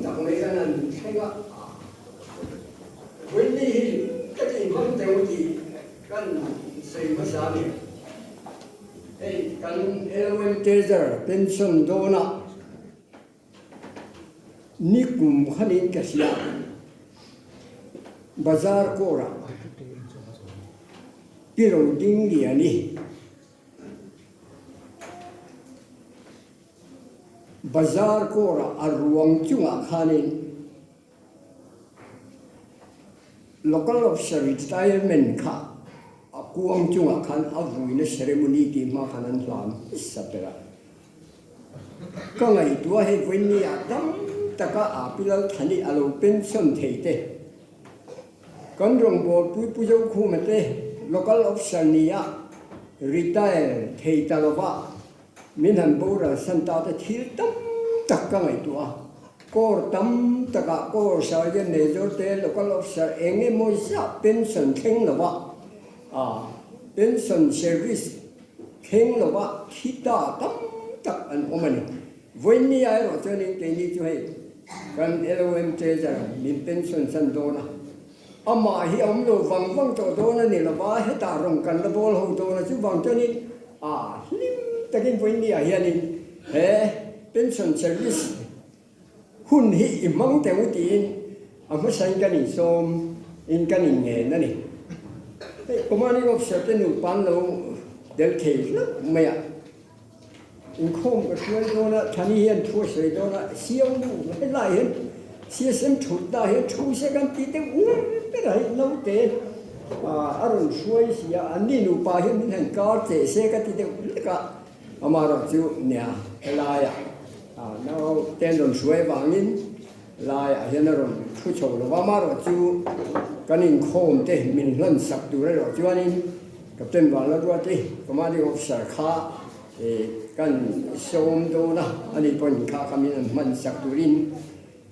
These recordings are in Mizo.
tak mai kan han thleng a, Whitney hi ka tih hmang teu tih kan sawi hmasa a ni. Hei kan LOM Treasurer pension dawnah Ni kum khanin ka hria Bazar kawrah Pi Rodingliani Bazar kawrah a ruang chungah khanin Local Officer Retirement kha a kuang chungah khan a vuina ceremony tih hma khan an hlan hmasa ber a. Ka ngaihtuah hei vawiin ah tam taka aa Pi Lalthani a lo pension thei te, kan rawngbawlpui Pu Zokhuma te Local Officer nia retire thei ta lova min han boral san ta te thil tam tak ka ngaihtuah a. Corps tam takah Corps Sergeant Major te Local Officer eng emaw zah pension thleng lova aa pension service Thleng lova thi ta tam tak an awm a ni. Vawiin ni ah erawh chuanin keini chu hei kan LOM Treasurer min pension san dawn a, amah hi a awm lo vang vang tawh dawn a ni lova, hetah rawn kan la bawl ho dawn a, chuvang chuanin a hlim takin vawiin ni ah hianin he pension service hun hi i hmang teh u tiin a hmasain kan insawm in kan inngen a ni. Hei Commanding Officer te nupa an lo del thei hlauh mai a, inkhawm ka hruai dawn a, Thani hian thu a sawi dawn a, siau nu helai hian CSM thutna hian thu se kan ti deuh ngar ber a, hei naute a rawn hruai si a, anni nupa hian min han kar che se ka ti deuh hlek a. Amaherawh chu nia helaiah nau te an rawn hruai avangin laiah hian a rawn thu chho lo va, amaherawh chu kan inkhawm te min hlan sak tur erawh chuanin Captain Vanlalruati Commanding Officer kha kan sawm dawn a, ani pawhin kha kha min han hman sak turin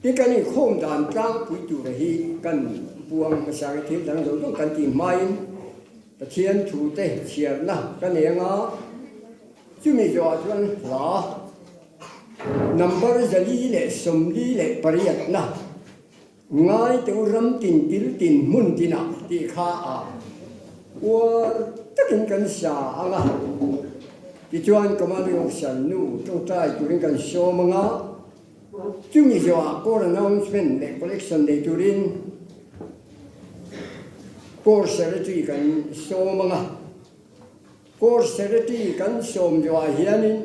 tin kan inkhawm dan tlangpui tura hi kan puang hmasa nge thil dang zawng zawng kan tih hmain Pathian thute chhiarna ka nei anga chumi zawhah chuan hla number 448 na ngai teu ram tin kil tin hmun tinah tih kha a uar takin kan sa anga tichuan Commanding Officer nu tawngtai turin kan sawm anga chumi zawhah Corps Announcement leh Collection nei turin Corps Secretary kan sawm ang a, Corps Secretary kan sawm zawhah hianin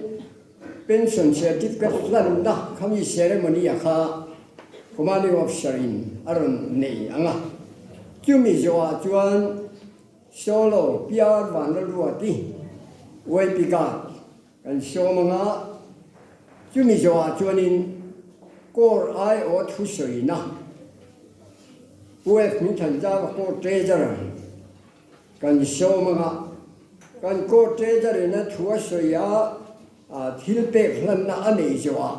Pension Certificate hlanna khami ceremony a kha Commanding Officer in a rawn nei ang a, chumi zawhah chuan Solo PR Vanlalruati, YP Guard, Kan sawm ang a, chumi zawhah chuanin Corps aiawh thusawina UF min than zau a Corps Treasurer kan sawm ang a, kan Corps Treasurer in a thu a sawi a, thil pek hlanna a nei zawhah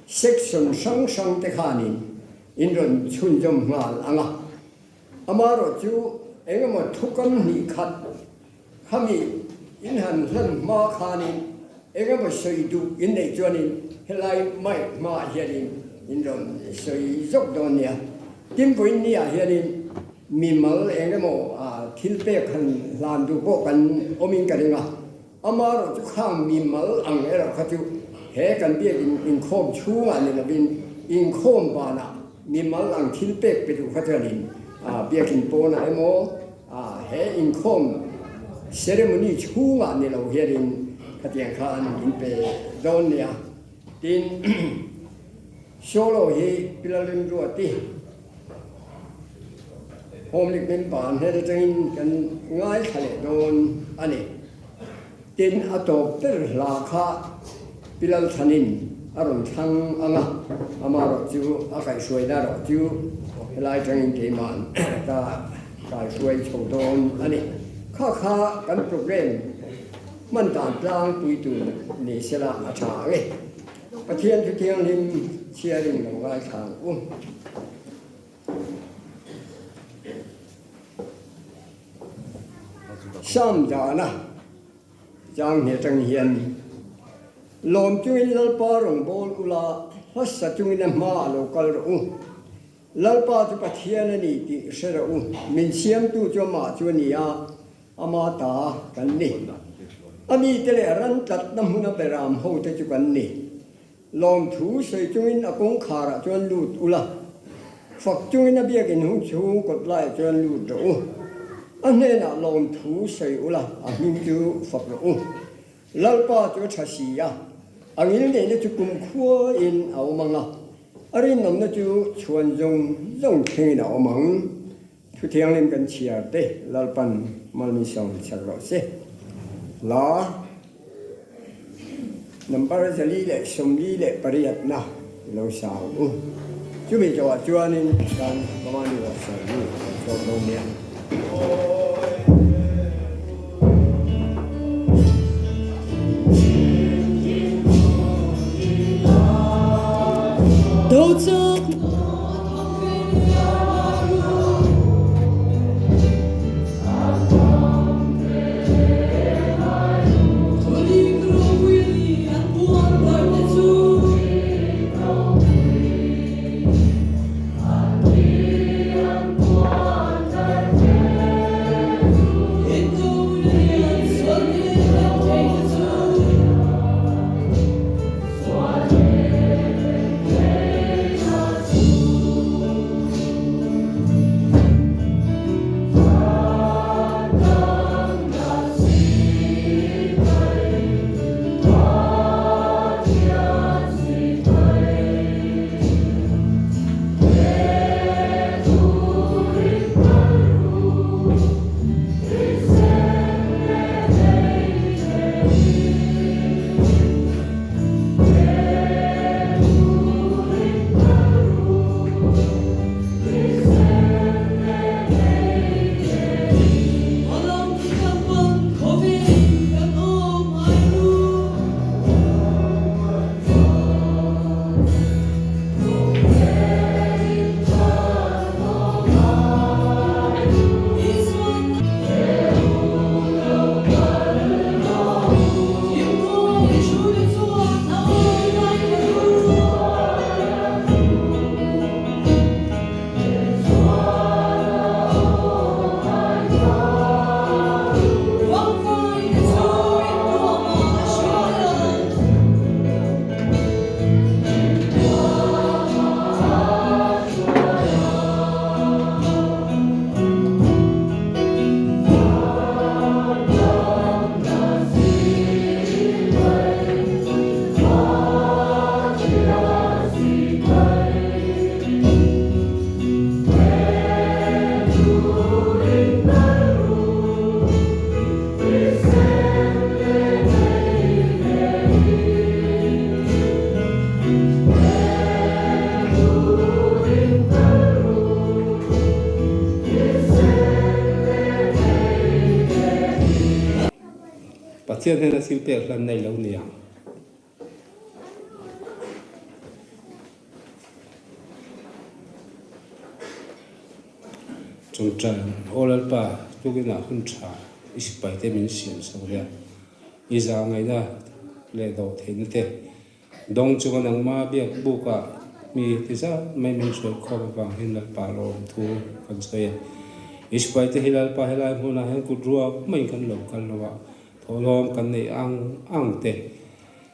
section hrang hrang te khanin in rawn chhunzawm nghal ang a, amaherawh chu engemaw thukam hnih khat Khami in han hlan hma khanin eng emaw sawi duh in neih chuanin helai mic hmaah hianin in rawn sawi zawk dawn nia. Tin vawiin niah hianin mimal eng emaw thil pek han hlan duh pawh kan awmin ka ring a, amaherawh chu khang mimal ang erawh kha chu he kan biakin inkhawm chhungah ni lovin inkhawm banah mimal ang thil pek pe duh kha chuanin biakin pawnah emaw A he inkhawm ceremony chhungah ni lo hianin khatiang khan min pe dawn nia. Tin, solo hi Pi Lalrinruati Home League member an hnen atangin kan ngaithla leh dawn a ni. Tin, a tawp ber hla kha Pi Lalthanin a rawn thlang ang a, amaherawh chu a kaihhruaina erawh chu helai atangin keima'n ka kaihhruai chho dawn a ni. Kha kha kan programme hman dan tlangpui tur ni sela a tha ang e. Pathian thu thianghlim chhiarin lo ngaithla ang u. Sam dana chang hne tang hian lawm chungin Lalpa rawn bawl ula. Hmasa chungin a hmaah lo kal rawh u. Lalpa chu Pathian a ni tih hre rawh u. Min siamtu chu amah chu a ni a, ama ta kan ni. A mite leh ran tlatna hmuna beram hote chu kan ni. Lawmthu sawi chungin a kawngkharah chuan lut ula, fak chungin a biakin hung chhung kawt laiah chuan lut rawh u. A hnenah lawmthu sawi ula, a hming chu fak rawh u. Lalpa chu a tha si a, a ngilneihna chu kumkhuain a awm ang a, a rinawmna chu chhuan zawng zawng thlengin a awm ang. Thu thianghlim kan chhiar te Lalpan malmisawm chak rawh se. Hla Number 448 na i lo sa ang u. Chumi zawhah chuanin kan Kamani Officer hi kan sawm dawn nia. Pathian hnena thil pek hlan nei lo ni ang. Chawngṭan, Aw Lalpa, tukinah hun ṭha i sipaite min siam sak ve a, i zahngaihna leh dawh theihna te dawng chunga nangma biak bukah mi ti zat mai min hruai khawp avang hian Lalpa lawmthu kan sawi a. I sipaite hi Lalpa helai hmunah hian kut ruak maiin kan lo kal lo a, thawhlawm kan neih ang ang te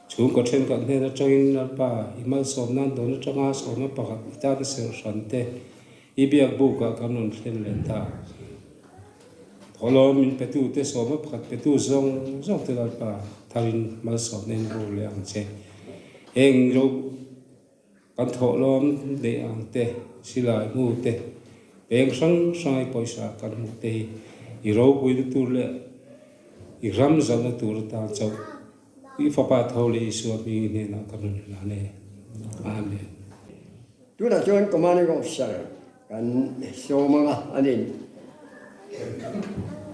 Chhungkaw thenkhat hnen atangin Lalpa i malsawm nan dawn atanga sawmna pakhat i tana serh hran te i biak bukah kan rawn thlen leh ta. Thawhlawm min petu te sawmna pakhat petu zawng zawng te Lalpa tharin malsawmna in vur leh ang che. Heng ro kan thawhlawm neih ang te, silai hmu te, peng hrang hrang i pawisa kan hmuh te hi i ropuina tur leh i ram zalhna tur atan chauh I Fapa tho leh Isua hming hnenah ka rawn hlan e. Amen. Tunah chuan Commanding Officer kan sawm anga a ni.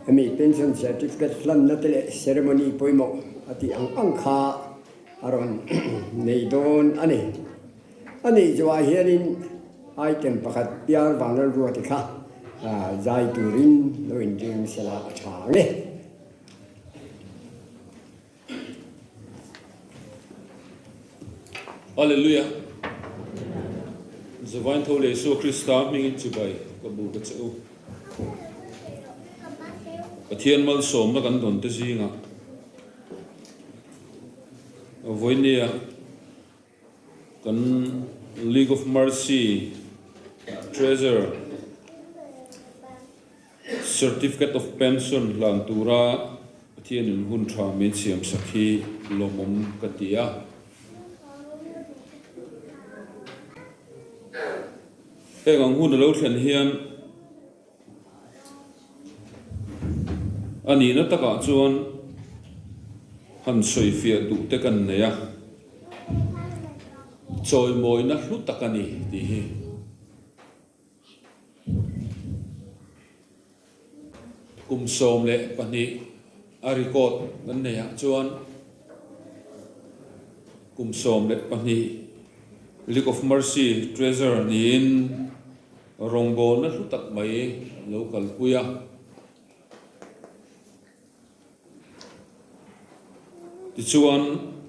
Hemi Pension Certificate hlanna te leh Ceremony pawimawh a tih ang ang kha a rawn nei dawn a ni. A nih zawhah hianin item pakhat Piar Vanlalruati kha zai turin lo inring sela a tha ang e. Hallelujah. Zavain tho leh Isua Krista hmingin chibai ka buk a che u. Pathian malsawmna kan dawn te zingah vawinia kan League of Mercy Treasure Certificate of Pension hlan tura Pathianin hun tha min siamsak hi lawmawm ka ti a. Heng ang hun a lo thlen hian a nihna takah chuan han sawifiah duh te kan nei a, chawimawina hlu tak a ni tih hi. Kum 12 a record kan neih ah chuan kum 12 League of Mercy Treasurer niin rawngbawlna hlu tak mai lo kalpui a. Tichuan,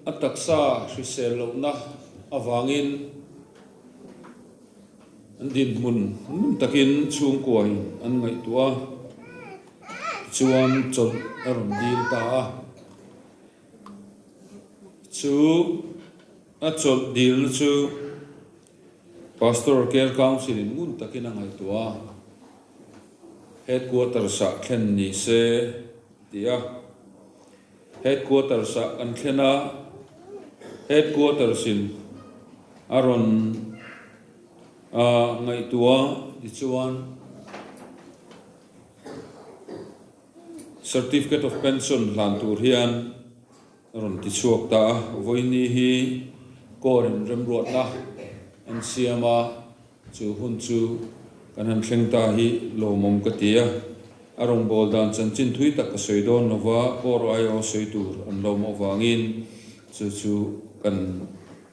a taksa hrisel lohna avangin an dinhmun ngun takin chhungkuain an ngaihtuah a, tichuan chawlh a rawn dil ta a. Chu a chawlh dilna chu Pastor Care Council-in ngun takin a ngaihtuah a. Headquarters-ah thlen ni se ti a. Headquarters-ah kan thlen a, Headquarters-in a rawn ngaihtuah tichuan Certificate of Pension hlan tur hian a rawn ti chhuak ta a. Vawiini hi Corps-in remruatna an siam a. Chu hun chu kan han thleng ta hi lawmawm ka ti a, a rawngbâwl dan chanchin thui tak ka sawi dawn lo va, Corps aiawh sawi tur an lawm avangin chu chu kan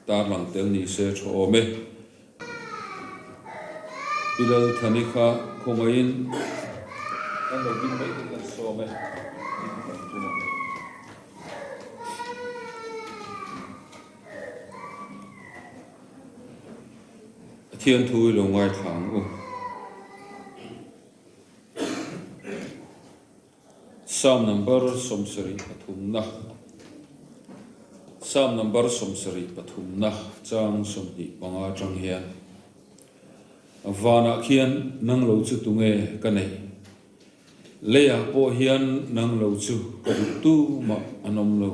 tarlang tel ni se tha awm e. Pi Lalthani kha khawngaihin kan lo ding mai tur kan sawm e. Pathian thu i lo ngaithla ang u. Psalm number 73 na Psalm number 73 na chang 25 atang hian Vanah khian nang lo chu tunge ka nei? Leiah pawh hian nang lo chu ka duh tu mah an awm lo.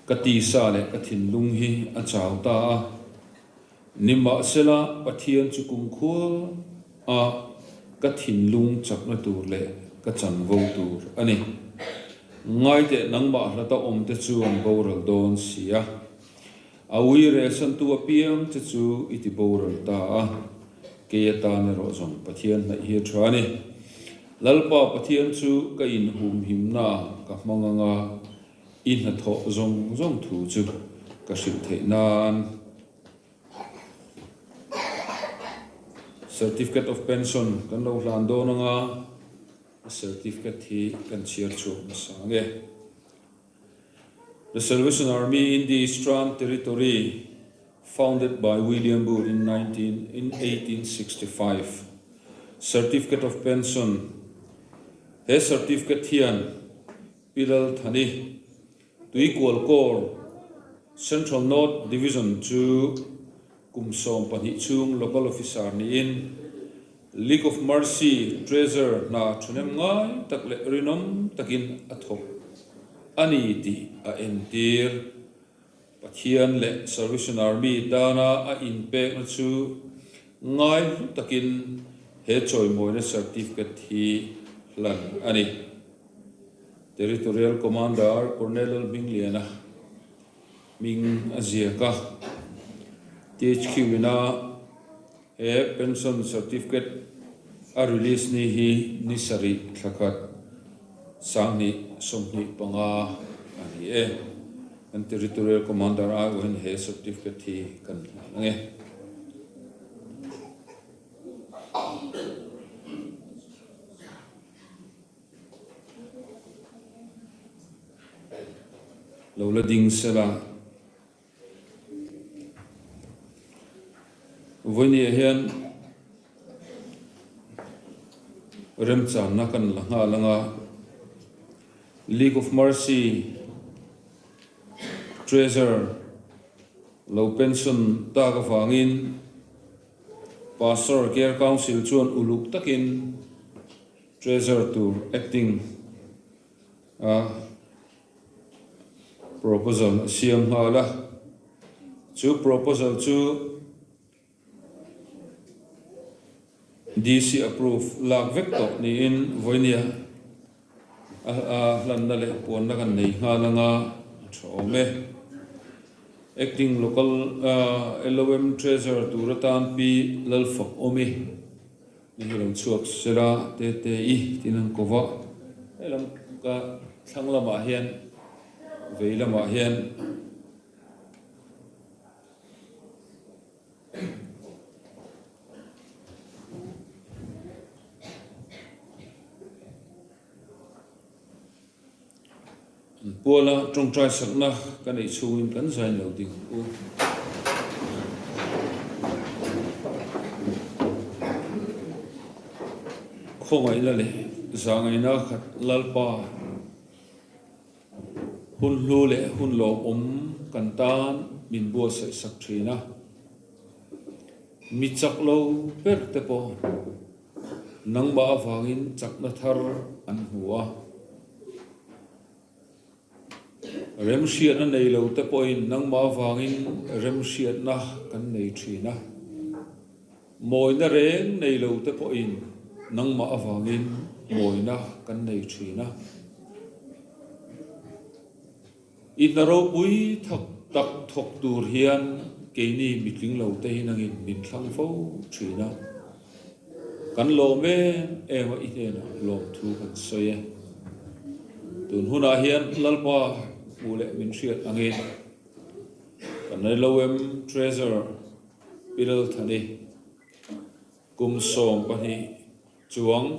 Ka tisa leh ka thinlung hi a chau ta a. Nimahsela, Pathian chu kumkhua a ka thinlung chakna tur leh ka chanvo tur a ni. Ngaiteh nangmah hlata awmte chu an boral dawn si a. A ui relsantu apiang che chu i ti boral ta a, kei atan erawh zawng Pathian hnaih hi a tha a ni. Lalpa Pathian chu ka inhumhimna ka hmang anga i hnathawh zawng zawng thu chu ka hrilh theih nan. Certificate of Pension kan lo hlan dawn anga a certificate hi kan chhiar chhuak hmasa ang e. The Salvation Army in the Eastern Territory founded by William Booth in 19 in 1865. Certificate of Pension He certificate hian Pi Lalthani Tuikual Corps Central North Division chu kum 12 chhung Local Officer niin League of Mercy Treasure hna thahnem ngai tak leh rinawm takin a thawk a ni tih a entir. Pathian leh Salvation Army tana a inpekna chu ngai hlu takin he chawimawina certificate hi hlan a ni. Territorial Commander Colonel Lalhmingliana hming a ziak a, THQ ina He pension certificate a release ni hi ni sarih thla khat 2025 a ni e. Kan Territorial Commander aiawhin he certificate hi kan hlan ang e. Lo la ding sela. Vawinia hian remchanna kan la nghal ang a, League of Mercy Treasurer lo pension tak avangin Pastor Care Council chuan uluk takin Treasurer tur acting a proposal a siam nghal a, chu proposal chu DC approve lak vek tawh niin vawinia a hlanna leh puanna kan nei nghal anga a tha awm e. Acting Local LOM Treasurer tur atan Pi Lalfak Awmi ni hi lo chhuak sela Tete-i tiin an ko va. Helam ka thlang lamah hian vei lamah hian. An puala tawngtai sakna ka neih chhungin kan zain lo ding u. Khawngaihna leh zahngaihna khat Lalpa. Hun hlu leh hun lawmawm kan tan min buatsaih sak thin a, mi chak lo ber te pawh nangmah avangin chakna thar an hmu a, remhriatna nei lo te pawhin nangmah avangin remhriatna kan nei thin a. Mawina reng nei lo te pawhin nangmah avangin mawina kan nei thin a. I hna ropui thak tak thawk tur hian keini mitling lo te hi nangin min thlang fo thin a. Kan lawm em em a i hnenah lawmthu kan sawi e. Tun hunah hian Lalpa hmuh leh min hriat angin kan nei lo em Treasurer. Pi Lalthani, kum 12 chuang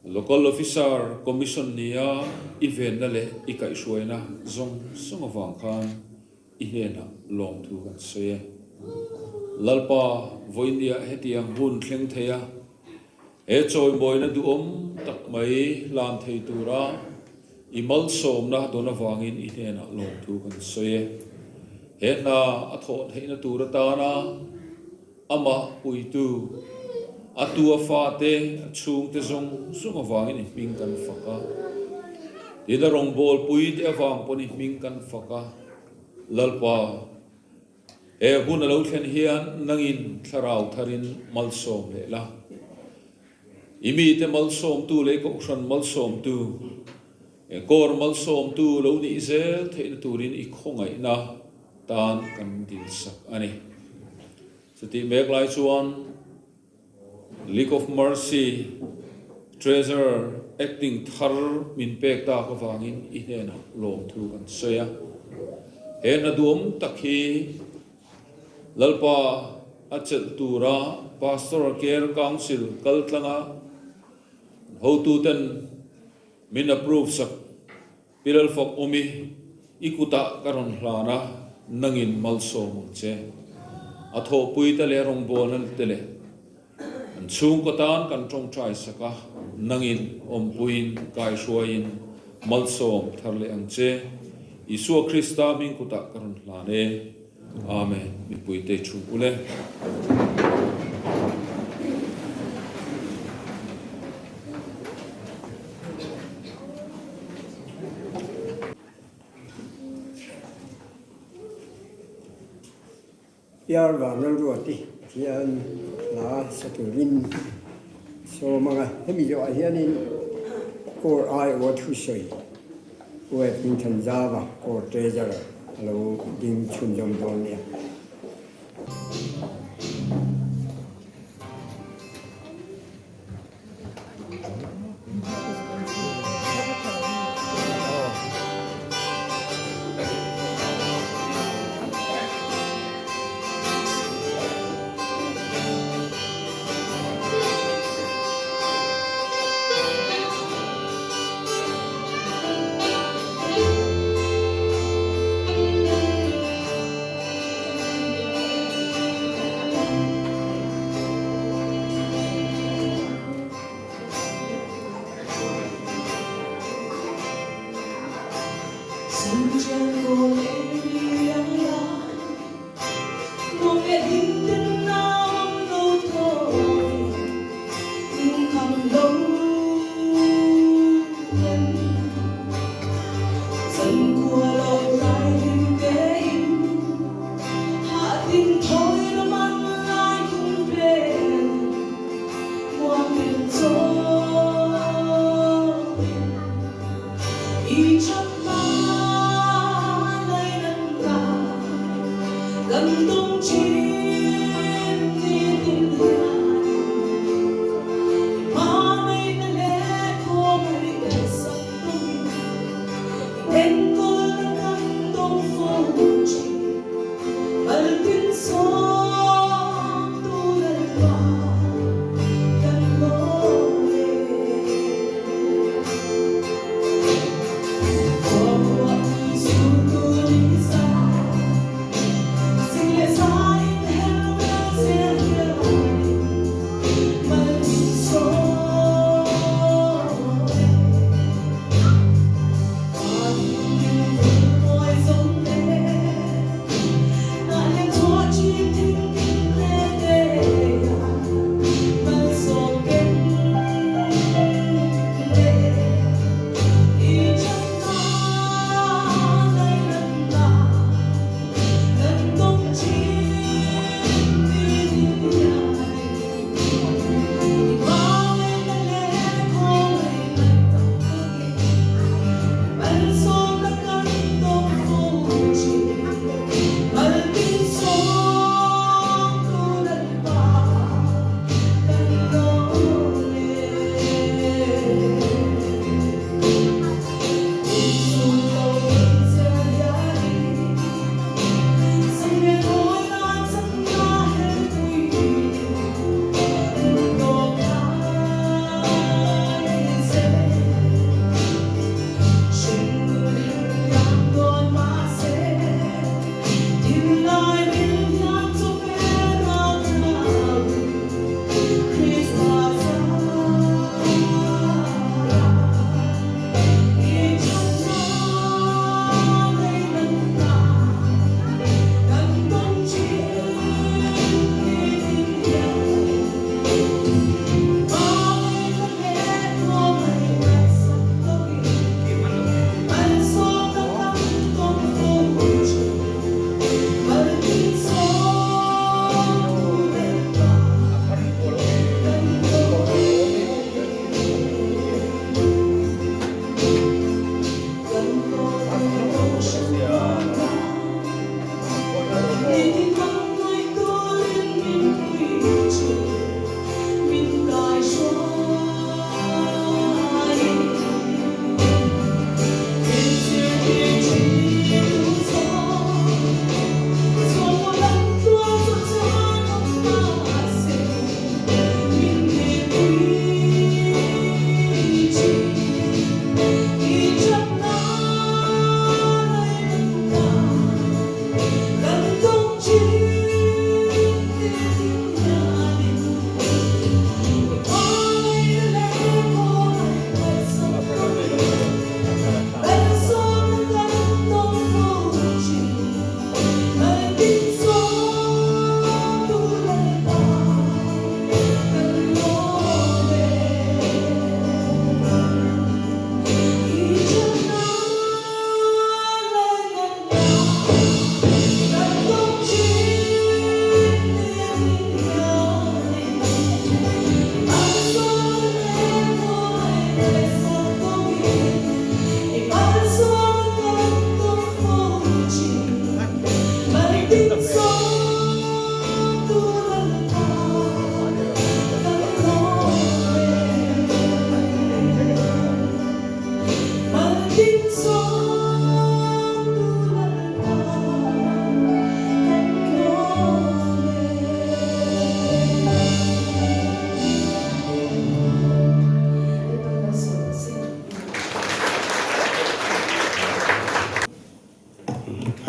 Local Officer Commission nia i venna leh i kaihhruaina zawng zawng avang khan i hnenah lawmthu kan sawi e. Lalpa vawinia hetiang hun thleng thei a, he chawimawina duhawm tak mai hlan thei tura I malsawmna dawn avangin i hnenah lawmthu kan sawi e. He hna a thawh theihna tur atana amah puitu, a tu a fate, a chhungte zawng zawng avangin i hming kan fak a. Tin, a rawngbawlpui te avang pawn i hming kan fak a. Lalpa, he hun a lo thlen hian nangin thlarau tharin malsawm leh la. I mite malsawmtu leh kohhran malsawmtu, kawr malsawmtu lo nih zel theihna turin i khawngaihna tan kan dilsak a ni. Chutih mek lai chuan League of Mercy Treasurer acting thar min pek tak avangin i hnenah lawmthu kan sawi a. He hna duam tak hi Lalpa a chelh tura Pastoral Care Council kal tlanga hotuten min approve sak Pi Lalfak Awmi i kutah ka rawn hlan a, nangin malsawm ang che. A thawhpui te leh rawngbawlna te leh an chhungkaw tan kan tawngtai sak a, nangin awmpuiin kaihruaiin malsawm thar leh ang che. Isua Krista hming kutah ka rawn hlan e. Amen. Mipuite i thu ule. Piar Vanlalruati hian hla sa turin sawm ang a, hemi zawhah hianin Corps aiawh thusawi Web Hmingthanzava Corps Treasurer a lo ding chhunzawm dawn nia.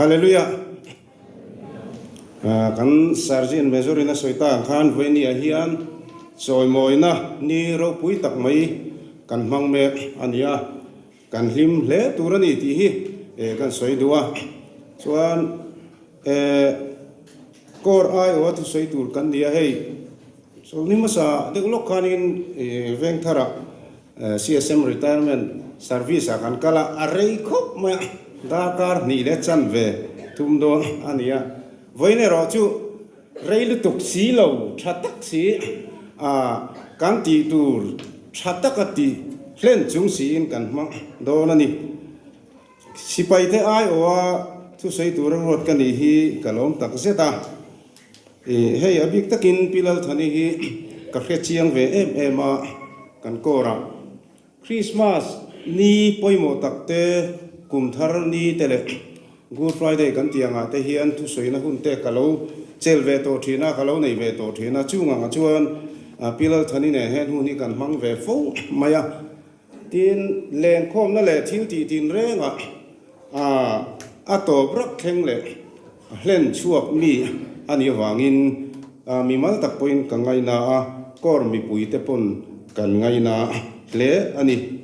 Hallelujah! Kan Sergeant Major in a sawi ta ang khan Vawinia hian chawimawina ni ropui tak mai kan hmang mek a ni a, kan hlim hle tur a ni tih hi kan sawi duh a. Chuan Corps aiawha thusawi tur kan ni a, hei chawlhni hmasa deuh lawk khanin Vengtharah CSM Retirement Service ah kan kal a, a rei khawp mai a, darkar hnih leh chanve thum dawn a ni a. Vawiin erawh chu rei lutuk si lo, tha tak si a kan tih tur tha taka tih hlen chung siin kan hmang dawn a ni. Sipaite aiawha thusawi tura ruat ka nih hi ka lawm tak zet a. Hei a bik takin Pi Lalthani hi ka hre chiang ve em em a, kan kawrah Christmas ni pawimawh tak te, kum thar ni te leh Good Friday kan tih angah te hian thusawina hun te ka lo chel ve tawh thin a, ka lo nei ve tawh thin a. Chung angah chuan Pi Lalthani nen hen hun hi kan hmang ve fo mai a. Tin, lenkhawmna leh thil tih tinrengah a tawp rak thleng leh hlen chhuak mi a nih avangin mimal tak pawhin ka ngaina a, Corps mipuite pawn kan ngaina hle a ni.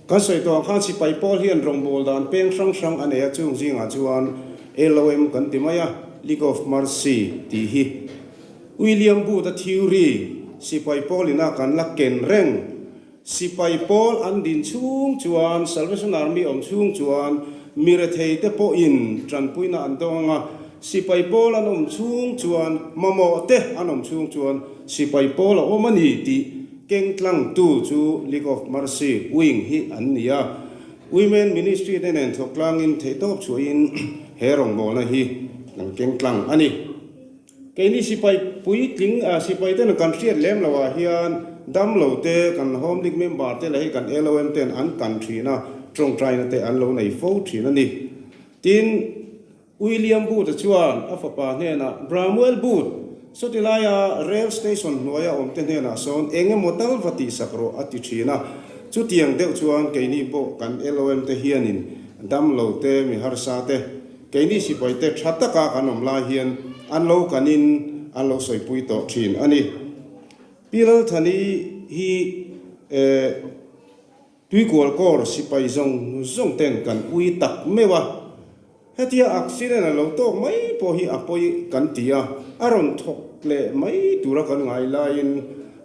Kan sawi tawh ang khan sipai pawl hian rawngbâwl dan peng hrang hrang a nei a, chung zingah chuan LOM kan ti mai a, League of Mercy tih hi. William Booth-a theory, sipai pawl ina kan la ken reng. Sipai pawl an din chhung chuan, Salvation Army awm chhung chuan mi rethei te pawhin tanpuina an dawng ang a, sipai pawl an awm chhung chuan, mamawh te an awm chhung chuan sipai pawl a awm a ni tih keng tlangtu chu League of Mercy Wing hi an ni a. Women Ministry te nen thawk tlangin theihtawp chhuahin he rawngbawlna hi kan keng tlang a ni. Keini sipai puitling sipai ten kan hriat lem lo ah hian dam lo te kan Home League member te leh hei kan LOM ten an kan thin a, tawngtaina te an lo nei fo thin a ni. Tin, William Booth-a chuan a fapa hnenah, Bramwell Booth, sawti laia rail station hnuaia awm te hnenah sawn eng emaw tal va tihsak rawh a ti thin a. Chutiang deuh chuan keini pawh kan LOM te hianin dam lo te, mi harsa te, Keini sipaite tha taka kan awm lai hian an lo kanin an lo sawipui tawh thin a ni. Pi Lalthani hi Tuikual Corps sipai zawng zawng ten kan ui tak meuh a, hetia accident a lo tawk mai pawh hi a pawi kan ti a, a rawn thawk leh mai tura kan ngai laiin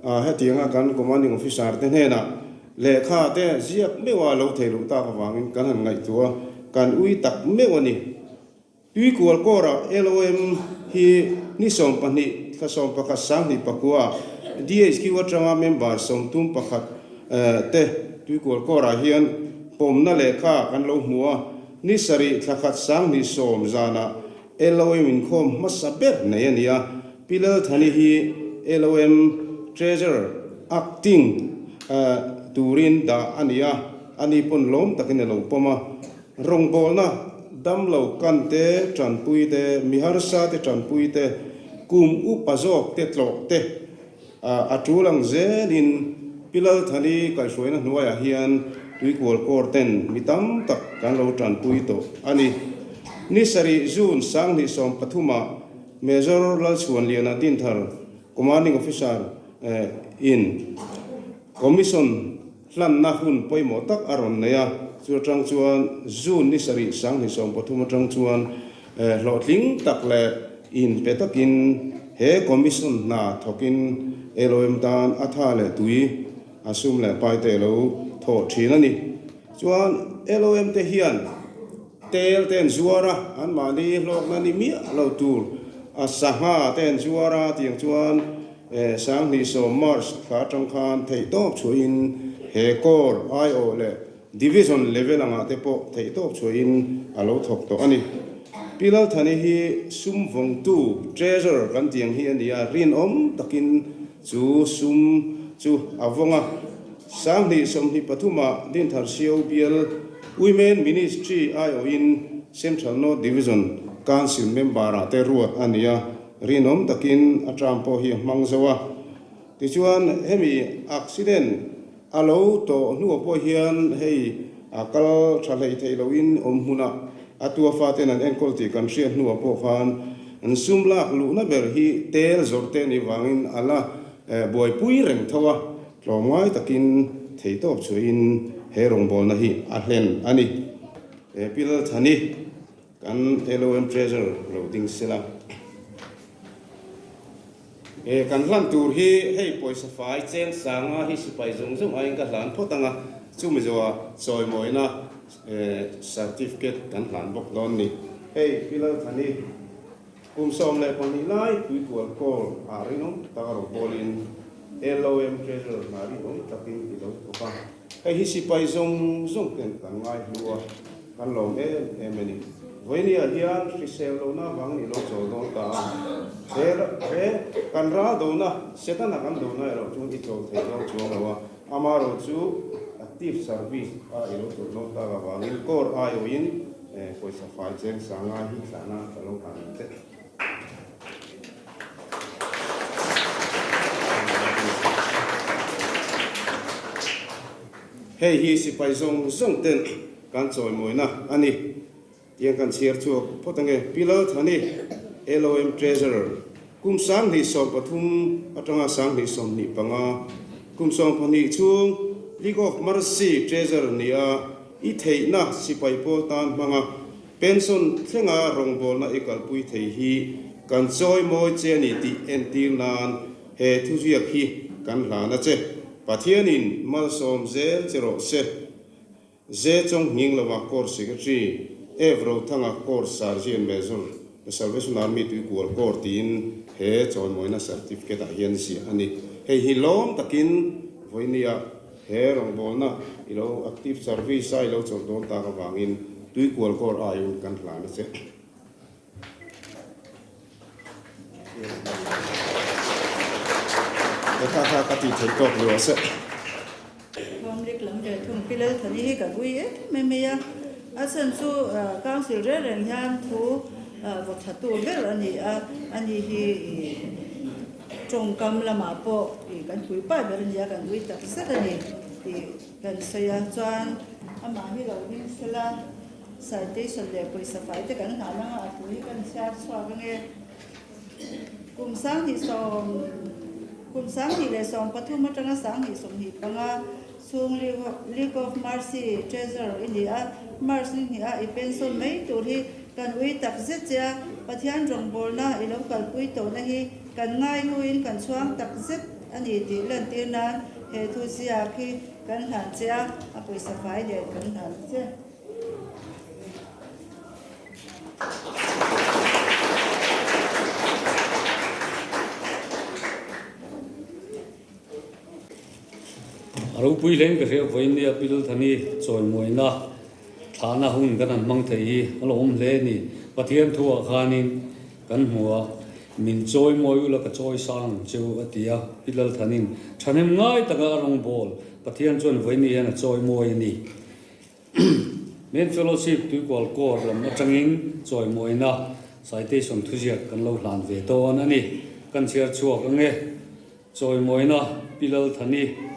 hetianga kan commanding officer te hnenah Lehkha te ziak meuh a lo thei loh tak avangin kan han ngaihtuah a, kan ui tak meuh a ni. Tuikual kawrah LOM hi ni 12 thla 11 sanghnih pakua DHQ atanga member 31 te Tuikual kawrah hian pawmna lehkha kan lo hmu a, ni 7 thla 1 sanghnih 10 zanah LOM inkhawm hmasa ber nei a ni a, Pi Lalthani hi LOM Treasurer, Acting, turin dah a ni a, ani pawn lawm takin a lo pawm a. Rawngbawlna, damlo kan te, tanpui te, mi harsa te tanpui te, kum upa zawk te tlawh te a tul ang zelin Pi Lalthani kaihhruaina hnuaiah hian Tuikual Corps ten mi tam tak kan lo tanpui tawh a ni. Ni 7 June 2013 ah Major Lalchhuanliana Dinthar, Commanding Officer, in Commission hlanna hun pawimawh tak a rawn nei a, chu atang chuan June ni 7 2013 atang chuan hlawhtling tak leh inpe takin he Commission hna thawkin LOM tan a tha leh tui a sum leh pai te lo thawh thin a ni. Chuan LOM te hian Tel te an zuar a, anmahni hlawkna ni miah lo tur a sangha te an zuar a tiang chuan 2010 March thla atang khan theihtawp chhuahin he Corps aiawh leh Division level angah te pawh theihtawp chhuahin a lo thawk tawh a ni. Pi Lalthani hi sum vawngtu, Treasurer, kan tiang hi a ni a, rinawm takin chu sum chu a vawng a. 2023 ah Dinthar Sio bial Women Ministry aiawhin Central North Division Council member ah te ruat a ni a, rinawm takin a term pawh hi a hmang zo a. Tichuan hemi accident a lo tawh hnuah pawh hian hei a kal tha hlei thei loin awm hmunah. A tua faten an enkawl tih kan hriat hnuah pawh khan an sum lak luhna ber hi tel zawrh te anih vangin a la buaipui reng tho a, tlawmngai takin theitawp chhuahin he rawngbawlna hi a hlen a ni. Pi Lalthani. Kan LOM Treasurer lo ding sela. E, kan hlan tur hi hei pawisa fai cheng sanga hi sipai zawng zawng aiin ka hlan phawt ang a, chumi zawhah chawimawina certificate kan hlan bawk dawn ni. Hei Pi Lalthani kum 12 lai Tuikual Kawl ah rinawm tak a rawn pawlin LOM Treasurer hna rinawm takin i lo thawk a. Hei hi sipai zawng zawng ten kan ngai hlu a. Kan lawm em em a ni. Vawinia hian hrisel lohna avangin i lo chawl dawn ta a. He he kan ral dona, Setana kan dona erawh chuan i chawl thei dawn chuang lo a. Amaherawh chu active service a i lo chawlh dawn tak avangin Corps aiawhin pawisa fai cheng sanga hi thlahna ka lo hlan ang che. Hei hi sipai zawng zawng ten kan chawimawina a ni. Tiang kan chhiar chhuak phawt ange. Pi Lalthani, LOM Treasurer, kum 2013 atanga 2025, kum 12 chhung League of Mercy Treasurer nia i theihna sipai pawl tan hmanga pension thlenga rawngbawlna i kalpui thei hi kan chawimawi che a ni tih entir nan he thuziak hi kan hlan a che. Pathianin malsawm zel che rawh se. Ze Chong Nghing lova Corps Secretary, Ev Rothanga Corps Sergeant Major, The Salvation Army Tuikual Corps tiin he chawimawina certificate ah hian ziah a ni. Hei hi lawm takin vawinia he rawngbawlna i lo active service a i lo chawlh dawn tak avangin Tuikual Corps aiin kan hlan a che. Kha kha ka tih theih tawk lo se. Thawmlik lam leh thung Pi Lalthani hi ka vui em em mai a, a chhan chu Council reng reng hian thu vaw tha tu ber a ni a, ani hi tawngkam lamah pawh kan puipai ber a ni a, kan vui tak zet a ni tih kan sawi a, chuan amah hi lo hming sela. Citation leh pawisa fai te kan hlan anga a thu hi kan chhiar chhuak ange. Kum 20 sawm kum 2013 atanga 2025 chhung League of Mercy Treasurer i ni a, March ni hnih a i pension mai tur hi kan ui tak zet che a, Pathian rawngbawlna i lo kalpui tawhna hi kan ngaihluin kan chhuang tak zet a ni tih lantir nan he thu ziak hi kan hlan che a, a pawisa fai leh kan hlan che. A ropui hleng ka hria vawinia Pi Lalthani chawimuaina thlahna hun kan han hmang thei hi a lo awm hle a ni. Pathian thuah khanin kan hmu a, min chawimawi ula ka chawi sang ang che u a ti a, Pi Lalthanin thahnem ngai taka a rawngbâwl Pathian chuan vawinia hian a chawimawi a ni. Main Fellowship Tuikual Corps lam atangin chawimawina citation thuziak kan lo hlan ve dawn a ni. Kan chhiar chhuak ang e. Chawimawina Pi Lalthani,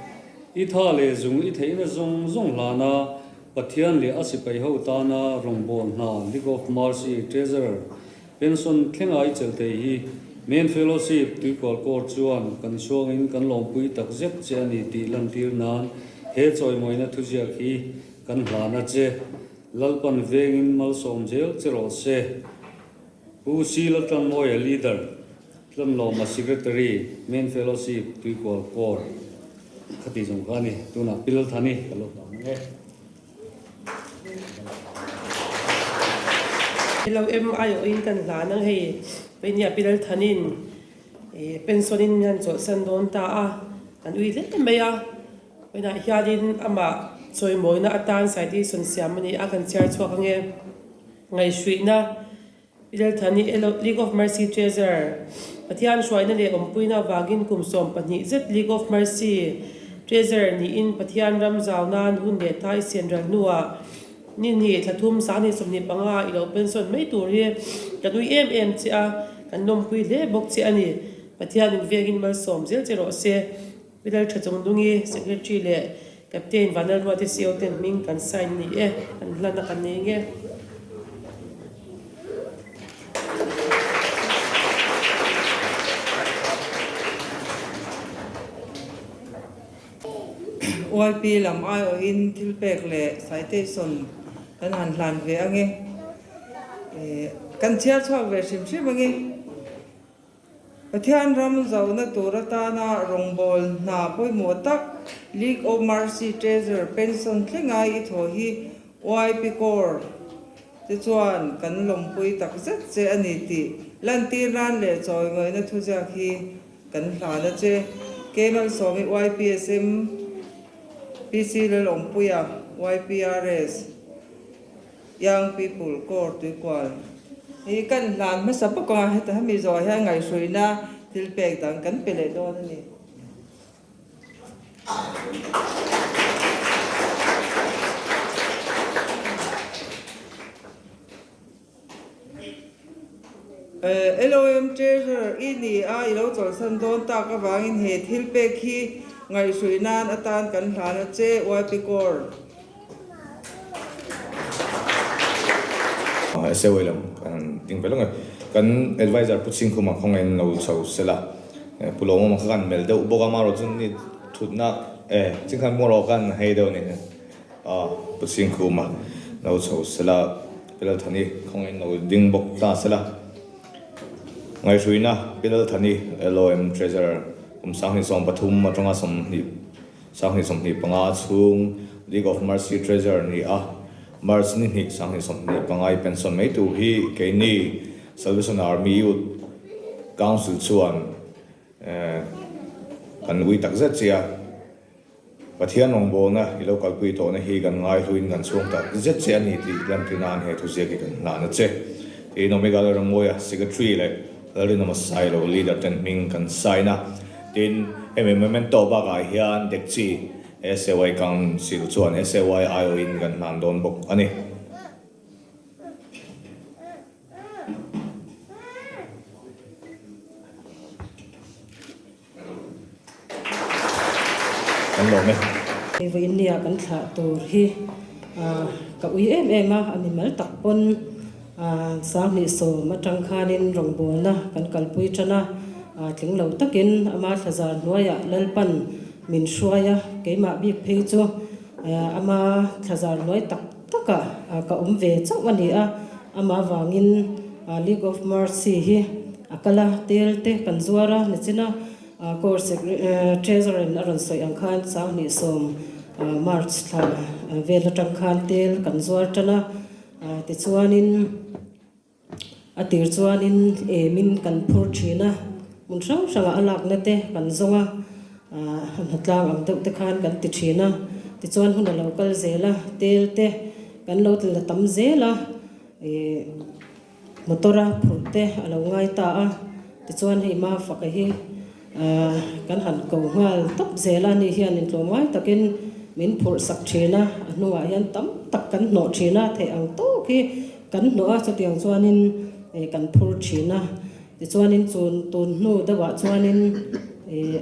I tha leh zung i theihna zawng zawng hlana Pathian leh a sipai ho tana rawngbâwl hna League of Mercy Treasurer Pension thlenga i chelh thei hi Main Fellowship Tuikual Corps chuan kan chhuangin kan lawmpui tak zet che a ni tih lantir nan he chawimawina thuziak hi kan hlan a che. Lalpan vengin malsawm zel che rawh se. Pu Sila Tlanmawia Leader, Tlanlawma Secretary, Main Fellowship Tuikual Corps kha tih zawng kha a ni. Tunah Pi Lalthani ka lo hlan ang e. Lo em aiawhin kan hlan ang hei Peinia Pi Lalthanin pension in hian chawlhsan dawn ta a, kan ui hle mai a, vawiinah hianin amah chawimawina atan citation siam a ni a, kan chhiar chhuak ange ngaihhruihna. Pi Lalthani League of Mercy Treasurer, Pathian hruaina leh awmpuina avangin kum 12 zet League of Mercy Treasurer niin Pathian ram zau nan hun leh thai sian ral hnuah ni hnih thla thum 2025 i lo pension mai tur hi kan ui em em che a, kan lawmpui hle bawk che a ni. Pathian in vengin malsawm zel che rawh se. Pi Laltha Chungdungi, Secretary leh Captain Vanlalruate CO ten hming kan sign ni e, kan hlan a kan nei nge. YP lam aiawhin thilpek leh citation kan han hlan ve ange. Kan chhiar chhuak ve hrim hrim ange. Pathian ram zohna tur atana rawngbâwl hna pawimawh tak League of Mercy Treasurer pension thlenga i thaw hi YP Corps te chuan kan lawmpui tak zet che a ni tih lantir nan leh chawi ngawihna thuziak hi kan hlan a che. Kemalsawmi YPSM PC Lalawmpuia YPRS. Young People Corps Tuikual hi kan hlan hmasa bawk a, heta hemi zawhah hian ngaihhruina thil pek dang kan pe leh dawn a ni. LOM Treasurer i ni a, i lo chawlhsan dawn tak avangin he thil pek hi ngaihhruih nan atan kan hlan a che, YP Corps. SAY lam kan ding ve lawng e. Kan advisor Pu Chhingkhuma khawngaihin lo chho sela, Pu Lawmawma kha kan mel deuh bawk a, amaherawhchu chu ni thutna e chingkhan hmawlh khan hei deuh a ni. A Pu Chhingkhuma lo chho sela, Pi Lalthani khawngaihin lo ding bawk ta sela. Ngaihhruina Pi Lalthani LOM Treasurer kum 2013 atanga 20 2025 chhung League of Mercy Treasurer ni a, March ni hnih 2025 i pension mai tur hi keini Salvation Army Youth Council chuan kan ui takzet che a. Pathian rawngbawlna i lo kalpui tawhna hi kan ngaihluin kan chhung tak zet che a ni tih lantir nan he thuziak hi kan hlan a che. Tiin Omega Lalramawia Secretary leh Lalrinawma Sailo Leader ten hming kan sign a. Tin, hemi memento bakah hian Dekchi SAY Council chuan SAY aiawhin kan hlan dawn bawk a ni. Kan lawm e. Vawiin nia kan thlah tur hi ka ui em em a, a mimal tak pawn 2010 atang khanin rawngbawlna kan kalpui tan a, tling lo takin ama thlazar hnuaiah Lalpan min hruai a, keimah bik phei chu ama thlazar hnuai tak takah ka awm ve chauh a ni a, amah vangin League of Mercy hi a kal a, tel te kan zuar a, nichina Corps Treasurer in a rawn sawi ang khan 2010 March thla vel atang khan tel kan zuar tan a, tichuanin A tir chuanin emin kan phur thin a, hmun hrang hrangah a lakna te kan zawng a, hnatlang ang deuh te khan kan ti thin a, tichuan hun a lo kal zel a, tel te kan lo la tam zel a, ih motor a phurh te a lo ngai ta a, tichuan hei Mafaka hi kan han ko nghal tawp zel a, ni hian intlawmngai takin min phurh sak thin a, a hnungah hian tam tak kan hnawh thin a, theih ang tawk hi. Kan hnawh a, chutiang chuanin kan phur thin a, tichuanin chun tun hnu deuhah chuanin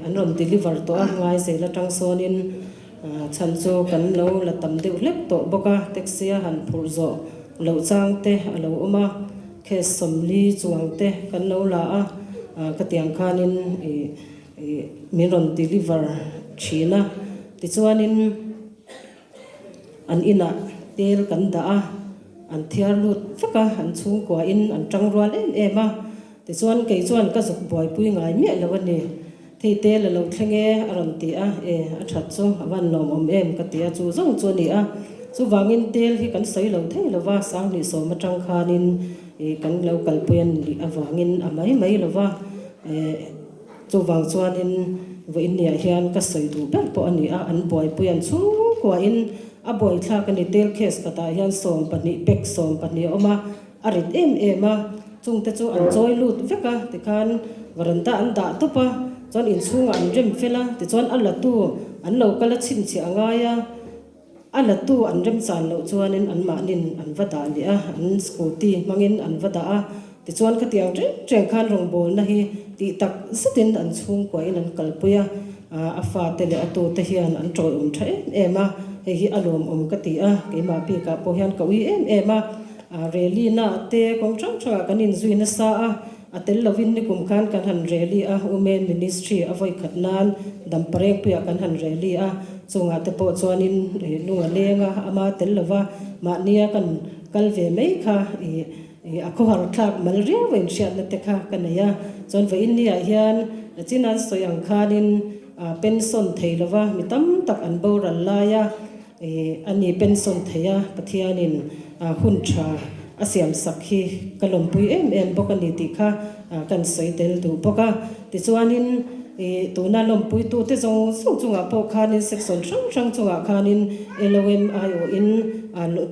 an rawn deliver tawh a, Ngaizel atang sawnin chhan chu kan lo la tam deuh hlek tawh bawk a, taxi a han phurh zawh loh chang te a lo awm a, case 40 chuang te kan lo la a, khatiang khanin min rawn deliver thin a, tichuanin. An inah tel kan dah a, an thiar lut vek a, an chhungkuain an tang rual em em a. Tichuan kei chuan ka zuk buaipui ngai miah lo a ni. Thei tel a lo thleng e a rawn ti a, e a that chu a van lawmawm em ka ti a, chu zawng chu a ni a. Chuvangin tel hi kan sawi lo thei lo va, 2010 atang khanin kan lo kalpui a nih avangin a mai mai lo va. Chuvang chuanin vawiinniah hian ka sawi duh ber pawh a ni a, an buaipui an chhungkuain a buaithlak a ni. Tel case khatah hian 12 pack 12 a awm a, a rit em em a, chungte chu an chawi lut vek a, tikhan varanda an dah tawp a, chuan inchhungah an rem fel a, tichuan a latu an lo kal a chhinchhiah a ngai a. A latu an remchan loh chuanin anmahnin an va dah leh a, an scooty hmangin an va dah a. Tichuan khatiang reng reng khan rawngbawlna hi tih tak zetin an chhungkuain an kalpui a, a fate leh a tute hian an tawiawm tha em em a, hei hi a lawmawm ka ti a, keimah bikah pawh hian ka ui em em a, rally-na te kawng hrang hrangah kan inzui nasa a. A tel lovin nikum khan kan han rally a, Women Ministry a vawi khat nan Damparengpuiah kan han rally a, chungah te pawh chuanin lung a leng a, ama tel lova mahnia kan kal ve mai kha ih a khawhar thlak mal riau a inhriatna te kha ka nei a. Chuan vawiin niah hian Chinan sawi ang khanin pension thei lova mi tam tak an boral lai a, Ih, a ni pension thei a, Pathianin hun tha a siam sak hi ka lawmpui em em bawk a ni tih kha kan sawi tel duh bawk a. Tichuanin, ih, tuna lawmpuitute zawng zawng chungah pawh khanin section hrang hrang chungah khanin LOM aiawhin,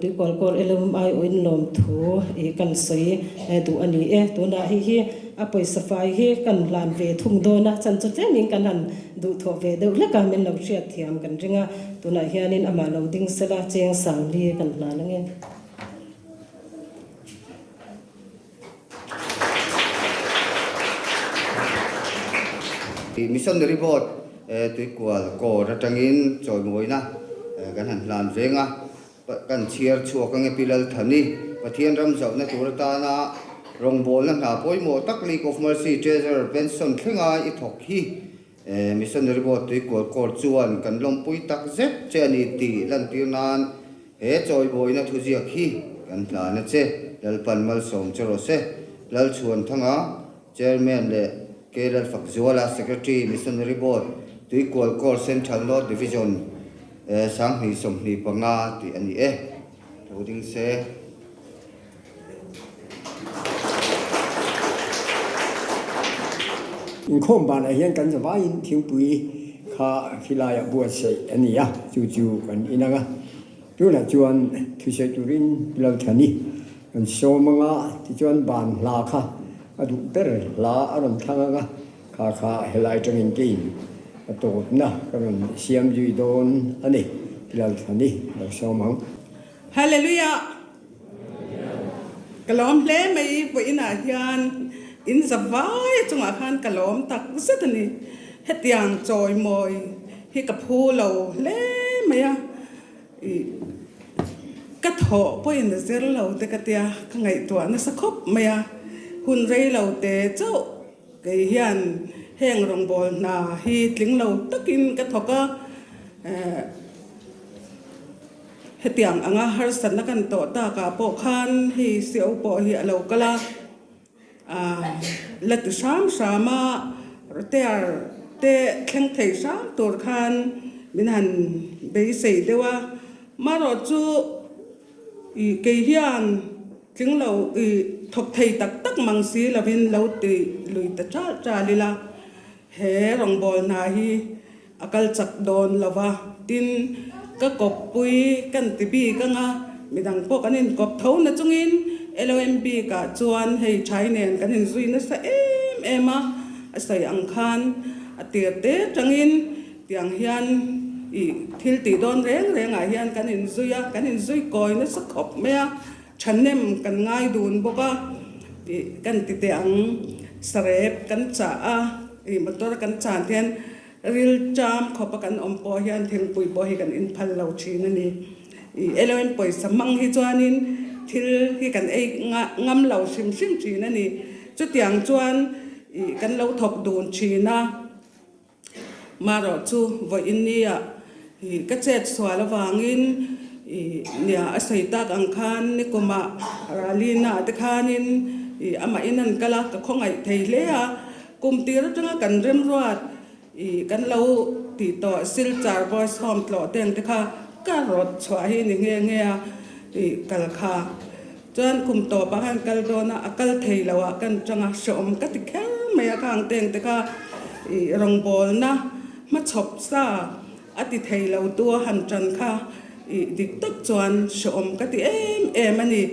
Tuikualkawr LOM aiawhin lawmthu ih kan sawi duh a ni e. Tunah hei hi a pawisa fai hi kan hlan ve thung dawn a, chan chu tlemin kan han Duhthawh ve deuh hlek a, min lo hriat thiam kan ring a, tunah hianin amah lo ding sela cheng sang li kan hlan ange. Missionary Board Tuikual Corps atangin chawimawina kan han hlan veng a, kan chhiar chhuak ange Pi Lalthani, Pathian ram zauhna tur atana rawngbawlna hna pawimawh tak League of Mercy Treasurer pension thlenga i thawk hi Missionary Board Tuikual Corps chuan kan lawmpui tak zet che a ni tih lantir nan he chawibawina thuziak hi kan hlan a che. Lalpan malsawm che rawh se. Lalchhuanthanga Chairman leh K. Lalfakzuala, Secretary, Missionary Board, Tuikual Corps Central North Division, 2025 tih a ni e. Tho ding se. Inkhawm banah hian kan zavaiin thingpui kha khilaiah buatsaih a ni a, chu chu kan inang a. Tunah chuan thusawi turin Lalthani kan sawm ang a, tichuan ban hla kha a duh ber hla a rawn thlang ang a, kha kha helai atangin keiin a tawpna ka rawn siam zui dawn a ni, ti Lalthani lo sawm ang. Hallelujah! Ka lawm hle mai vawiinah hian in za vai chungah khan ka lawm tak zet a ni. Hetiang chawimawi hi ka phu lo hle mai a. Ih, ka thawh pawhin a zir lo te ka tia, ka ngaihtuah nasa khawp mai a. Hun rei lo te chauh kei hian heng rawngbâwl hna hi tling lo takin ka thawk a. Eh, hetiang anga harsatna kan tawh takah pawh khan hei CO pawh hi a lo kal a. La ti hram hram a, Rotear te thleng thei hram tur khan min han beisei deuh a, marawh chu ih kei hian tling lo ih thawk thei tak tak mang si lovin lo ti lui ta chal chal ila, he rawngbâwl hna hi A kal chak dawn lo va, tin, ka kawppui kan ti bik ang a, midang pawh kan inkawp tho na chungin LOM bikah chuan hei Thai nen kan inzui nasa em em a, a sawi ang khan a tir te tangin tiang hian ih thil tih dawn reng rengah hian kan inzui a, kan inzui kawi nasa khawp mai a, thahnem kan ngai dun bawk a, ih kan ti teh ang sarep kan chah a, ih motor kan chan hian Ril ṭam khawpa kan awm pawh hian thingpui pawh hi kan inphal lo ṭhin a ni. Ih LOM pawisa hmang hi chuanin thil hi kan ei ngam lo hrim hrim ṭhin a ni. Chutiang chuan ih kan lo thawk dun ṭhin a, marawh chu vawiin nia ih ka chet sual avangin ih nia a sawi tak ang khan nikumah Ralina te khanin ih amah in an kal a, ka khawngaih thei hle a. Kum tir atanga kan remruat i kan lo tih tawh Silchar Boys Home tlawh teng te kha ka rawt chhuah hi ni nghe nghe a i kal kha. Chuan kum tawpah khan kal dawn a, a kal thei lo ah kan tang a, hreawm ka ti kher mai a khang teng te kha i rawngbawlna hmachhawp sa a ti thei lo tu a han tan kha i dik tak chuan hreawm ka ti em em a ni.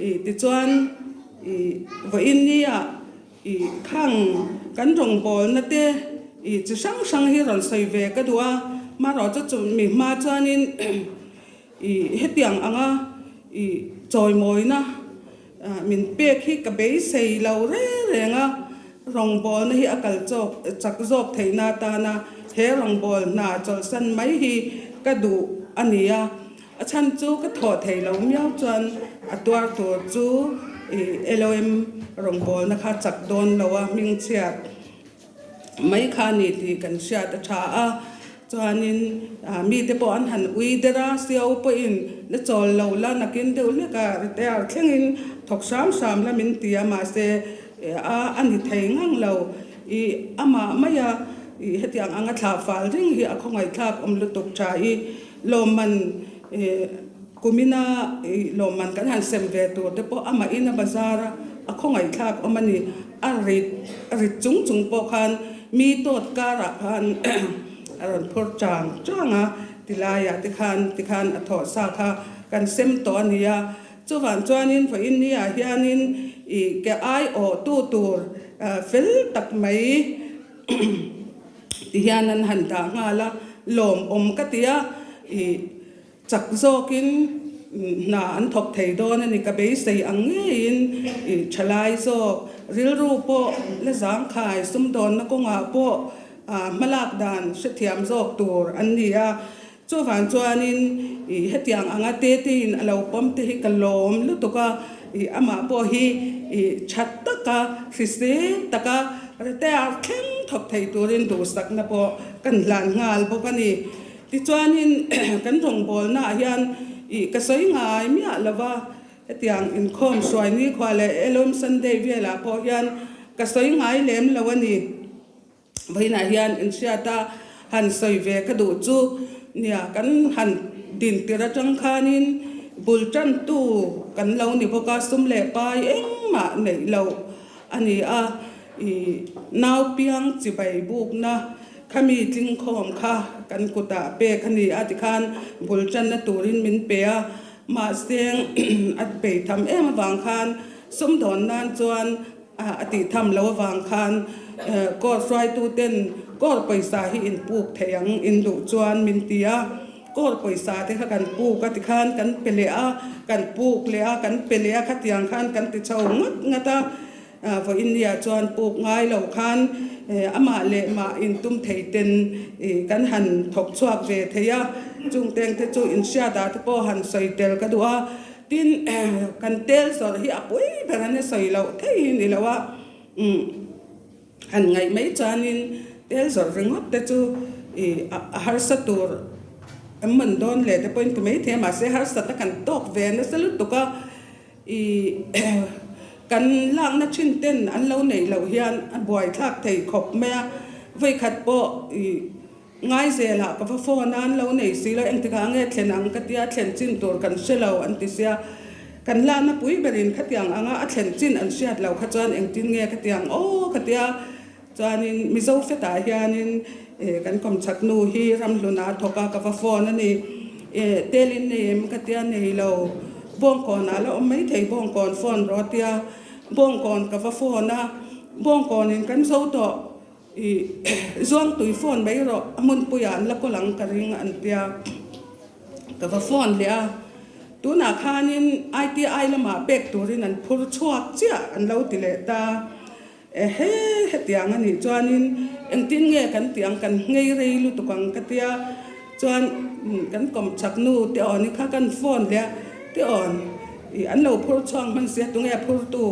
I tichuan i vawiin nia I khang kan rawngbawlna te i chi hrang hrang hi rawn sawi ve ka duh a, marawh chu chu mi hma chuanin i hetiang anga i chawimawina min pek hi ka beisei lo reng reng a, rawngbawlna hi a kal chawk chak zawk theihna atana he rawngbawlna chawlhsan mai hi ka duh a ni a. A chhan chu ka thawh thei lo miau chuan a tuar tur chu i LOM. rawngbawlna kha chak dawn lo a, hmingchhiat mai kha a ni tih kan hriat a tha a. Chuanin mite pawh an han ui der a, sio pawhin la chawl lo la nakin deuh hlek a, retire thlengin thawk hram hram la min ti a, mahse a a ni thei ngang lo. I amah maia i hetiang anga thlah fal ring hi a khawngaihthlak awm lutuk tha i lawmman Kumina i lawmman kan han sem ve tur te pawh amah in a bazar a, a khawngaihthlak awm a ni. A rit a rit chung chung pawh khan mi tawt karah khan a rawn phur chang chang a, tilaiah te khan tikhan a thawh sa kha kan sem tawh a ni a. Chuvang chuanin vawiin niah hianin i ke aiawh tu tur fel tak mai ti hian an han dah nghal a, lawmawm ka ti a, i. Chak zawkin hna an thawk thei dawn a ni. Ka beisei ang ngeiin i thalai zawk rilru pawh la zangkhai sumdawnna kawngah pawh hmalak dan hrethiam zawk tur an ni a. Chuvang chuanin i hetiang anga tetein a lo pawm te hi ka lawm lutuk a, i amah pawh hi i tha taka hrisel taka retire thleng thawk thei turin duhsakna pawh kan hlan nghal bawk a ni. Tichuanin kan rawngbawlnaah hian ih ka sawi ngai miah lo va, hetiang inkhawm hruai nikhua leh Elohim Sunday velah pawh hian ka sawi ngai lem lo a ni. Vawiinah hian inhriata han sawi ve ka duh chu nia kan han din tir atang khanin bul tantu kan lo ni bawk a, sum leh pai engmah neih loh a ni a, ih naupiang chibai bukna Khami tlingkhawm kha kan kutah pek a ni a tikhan bul tanna turin min pe a, mahse a bei tham em avang khan sumdawn nan chuan a tih tham lo avang khan court hruaituten court pawisa hi in puk thei ang in duh chuan min ti a, court pawisa te kha kan puk a tikhan kan pe leh a, kan puk leh a, kan pe leh a khatiang khan kan ti chho ngat ngat a. Vawinia chuan puk ngai lo khan amah leh mah intum thei ten kan han thawk chhuak ve thei a, chung teng te chu inhriatah te pawh han sawi tel ka duh a, tin kan tel zawrh hi a pui ber a ni sawi loh thei hi ni lo a, han ngaih mai chuanin tel zawrh ringawt te chu a harsa tur em man dawn leh te pawhin ti mai thei a, mahse harsatna kan tawk ve nasa lutuk a. I kan lakna thin ten an lo neih loh hian a buaithlak thei khawp mai a, vawikhat pawh i Ngaizelah ka va phone a an lo nei si lo, engtikah nge thlen ang ka tia thlen chin tur kan hre lo an ti sia, kan lakna pui berin khatiang anga a thlen chin an hriat loh kha chuan engtin nge khatiang aw ka tia. Chuanin Mizo fetah hianin kan kawmchhak nu hi ramhluna a thawk a, ka va phone a ni. Telin nei em ka tia nei lo, Bawngkawnah la awm maithei Bawngkawn phone rawh a tia, Bawngkawn ka va phone a, Bawngkawnin kan zo tawh i Zuangtui phone mai rawh a hmunpuiah an la kawl ang ka ring an tia, ka va phone leh a. Tunah khanin ITI lamah pek turin an phur chhuak chiah an lo ti leh ta. Ehe, hetiang a nih chuanin engtin nge kan tih ang, kan nghei rei lutuk ang ka tia, chuan kan kawmchhak nu te awn hi kha kan phone leh a, te awn ih an lo phur chhuak hman sia tunge a phurtu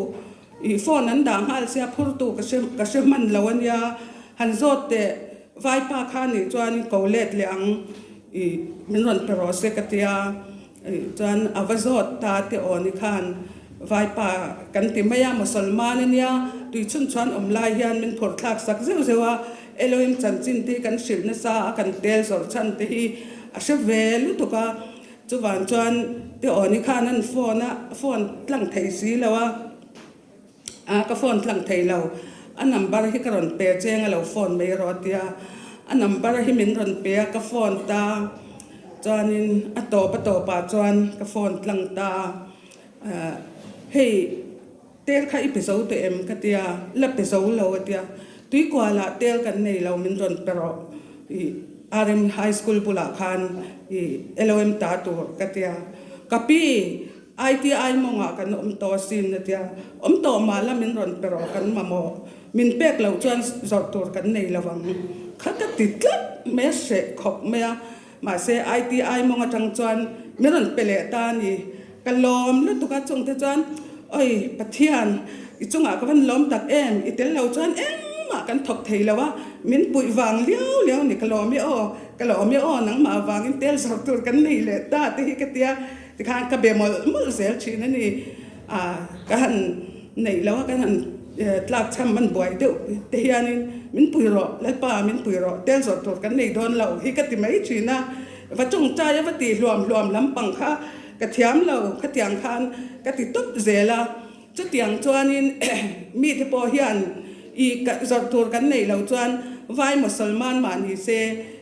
ih phone an dah nghal sia phurtu ka hre ka hre hman lo a nia, han zawt teh vaipa kha nih chuanin ko let leh ang ih min rawn pe rawh se ka tia. Chuan a va zawt ta te aw ni khan vaipa kan ti mai a, Mosolman a nia, tui chhun chuan awm lai hian min phurh thlak sak zeuh zeuh a, Elohim chanchin te hi kan hrilh nasa a, kan tel zawrh chhan te hi a hre ve lutuk a, chuvang chuan te aw ni khan an phone a, phone tlang thei si lo a. A, ka phone tlang thei lo. A number hi ka rawn pe cheng a lo phone mai rawh a tia. A number hi min rawn pe a, ka phone ta. Chuanin a tawp a tawpah chuan ka phone tlang ta a. Hei, tel kha i pe zo tawh em? ka tia. La pe zo lo a tia. Tuikualah tel kan nei lo min rawn pe rawh. I RM High School bulah khan i LOM ta tur ka tia. Ka pi! ITI mawngah kan awm tawh asin a tia, awm tawh mah la min rawn pe rawh kan mamawh, min pek loh chuan zawrh tur kan nei lo ang kha ka ti tlat mai a hreh khawp mai a, mahse ITI mawng atang chuan min rawn pe leh ta a ni, ka lawm lutuk a chungte chuan oi Pathian. I chungah ka van lawm tak em, i tel lo chuan engmah kan thawk thei lo a, min puih vang liau liau ni ka lawm i aw, ka lawm i aw nangmah vangin tel zawrh tur kan nei leh ta te hi ka tia tikhan ka be mawlh mawlh zel thin a ni. A ka han neih lo a, kan han tlak chham man buai deuh te hianin min pui rawh, Lalpa min pui rawh, tel zawrh tur kan nei dawn lo hi ka ti mai thin a, va tawngtai a va ti hluam hluam lampang kha ka thiam lo khatiang khan ka ti tawp zel a. Chutiang chuanin mite pawh hian i zawrh tur kan neih loh chuan vai Mosolman mah ni se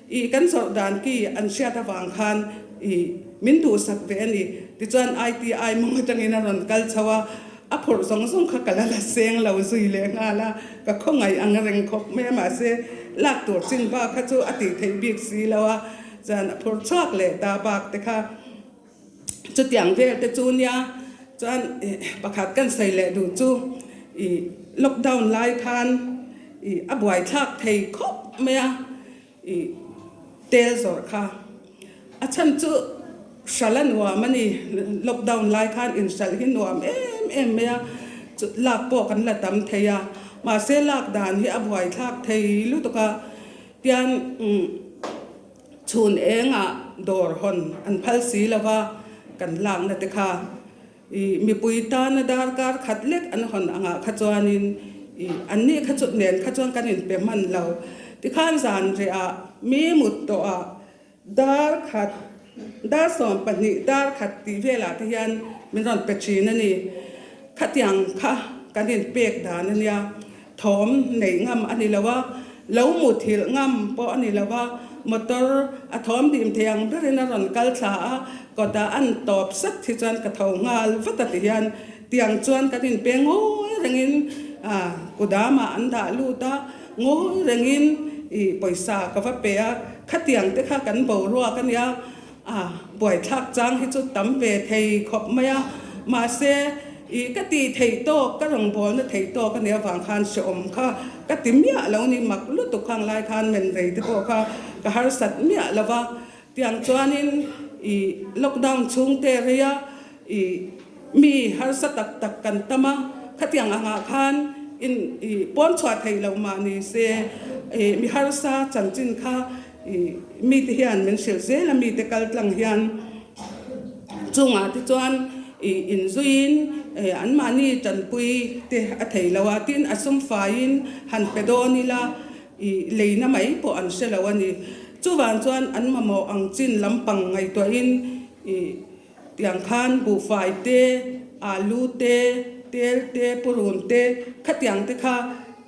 i kan zawrh dan ki an hriat avang khan i min duhsak ve a ni. Tichuan ITI mawng atangin a rawn kal chho a, a phurh zawng zawng kha ka la la seng lo zui leh nghal a, ka khawngaih ang reng khawp mai a mahse lak tur chin bak kha chu a tih theih bik si lo a, chuan a phurh chhuak leh ta bak te kha. Chutiang vel te chu nia chuan pakhat kan sawi leh duh chu i lockdown lai khan i a buaithlak thei khawp mai a i tel zawrh kha. A chhan chu hral a nuam a ni, lockdown lai khan inhralh hi nuam em em mai a, lak pawh kan la tam thei a, mahse lak dan hi a buaithlak thei lutuk a, tian Chhun engah dawr hawn an phal si lo va, kan lakna te kha i mipui tana darkar khat lek an hawn angah kha chuanin i anni kha chu nen kha chuan kan inpe hman lo. Tikhan zan rehah mi mut tawhah dar khat, dar 12 dar khat tih velah te hian min rawn pe thin a ni. Khatiang kha kan inpek dan a nia. Thawm neih ngam a ni lo a, lo muthilh ngam pawh a ni lo a, motor a thawm dim thei ang berin a rawn kal thla a, kawtah an tawp sat hi chuan ka tho nghal vat a ti hian tiang chuan kan inpe ngawi rengin kudamah an dah lut a, ngawi rengin ih pawisa ka va pe a, khatiang te kha kan boruak a nia. A buaithlak chang hi chu tam ve thei khawp mai a, mahse i ka tih theih tawk, ka rawngbawlna theih tawk a nih avang khan hrehawm kha ka ti miah lo ni, mak lutuk khang lai khan men rei te pawh kha ka harsat miah lo va, tiang chuanin i lockdown chhung te rei a, i mi harsa tak tak kan tam a, khatiang angah khan in i pawn chhuah theih loh mah ni se i mi harsa chanchin kha I mite hian min hrilh zel a, mite kal tlang hian chungah te chuan i inzuiin anmahni tanpui te a thei lo a, tin a sum faiin han pe dawn ila i leina mai pawh an hre lo a ni. Chuvang chuan an mamawh ang chin lampang ngaihtuahin i Tiang khan buhfai te, alu te, tel te, purun te, khatiang te kha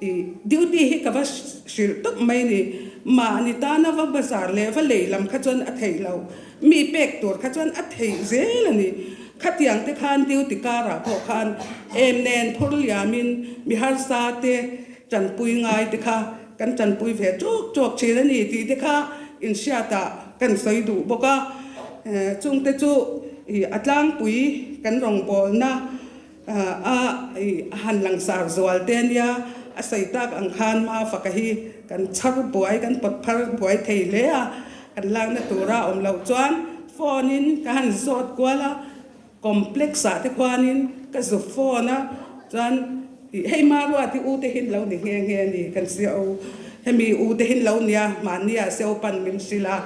i duty hi ka va hrilh tawp mai ni. Mahni tana va bazar leh va lei lam kha chuan a theih lo. Mi pek tur kha chuan a theih zel a ni. Khatiang te khan duty karah pawh khan em nen phur liamin mi harsa te tanpui ngai te kha kan tanpui ve tawk tawk thin a ni tih te kha inhriatah kan sawi duh bawk a. Chungte chu a tlangpui kan rawngbawlna a han langsar zual te a nia, a sawi tak ang khan Mafaka hi kan chhar buai, kan pawt phar buai thei hle a, kan lakna tura awm loh chuan phone in ka han zawt kual a. Complex ah te khuanin ka zu phone a, chuan ih hei Maruati u te hi lo ni nghe nghe a ni kan si o, hemi u te hi lo nia mahni ah se opan min hrilh a,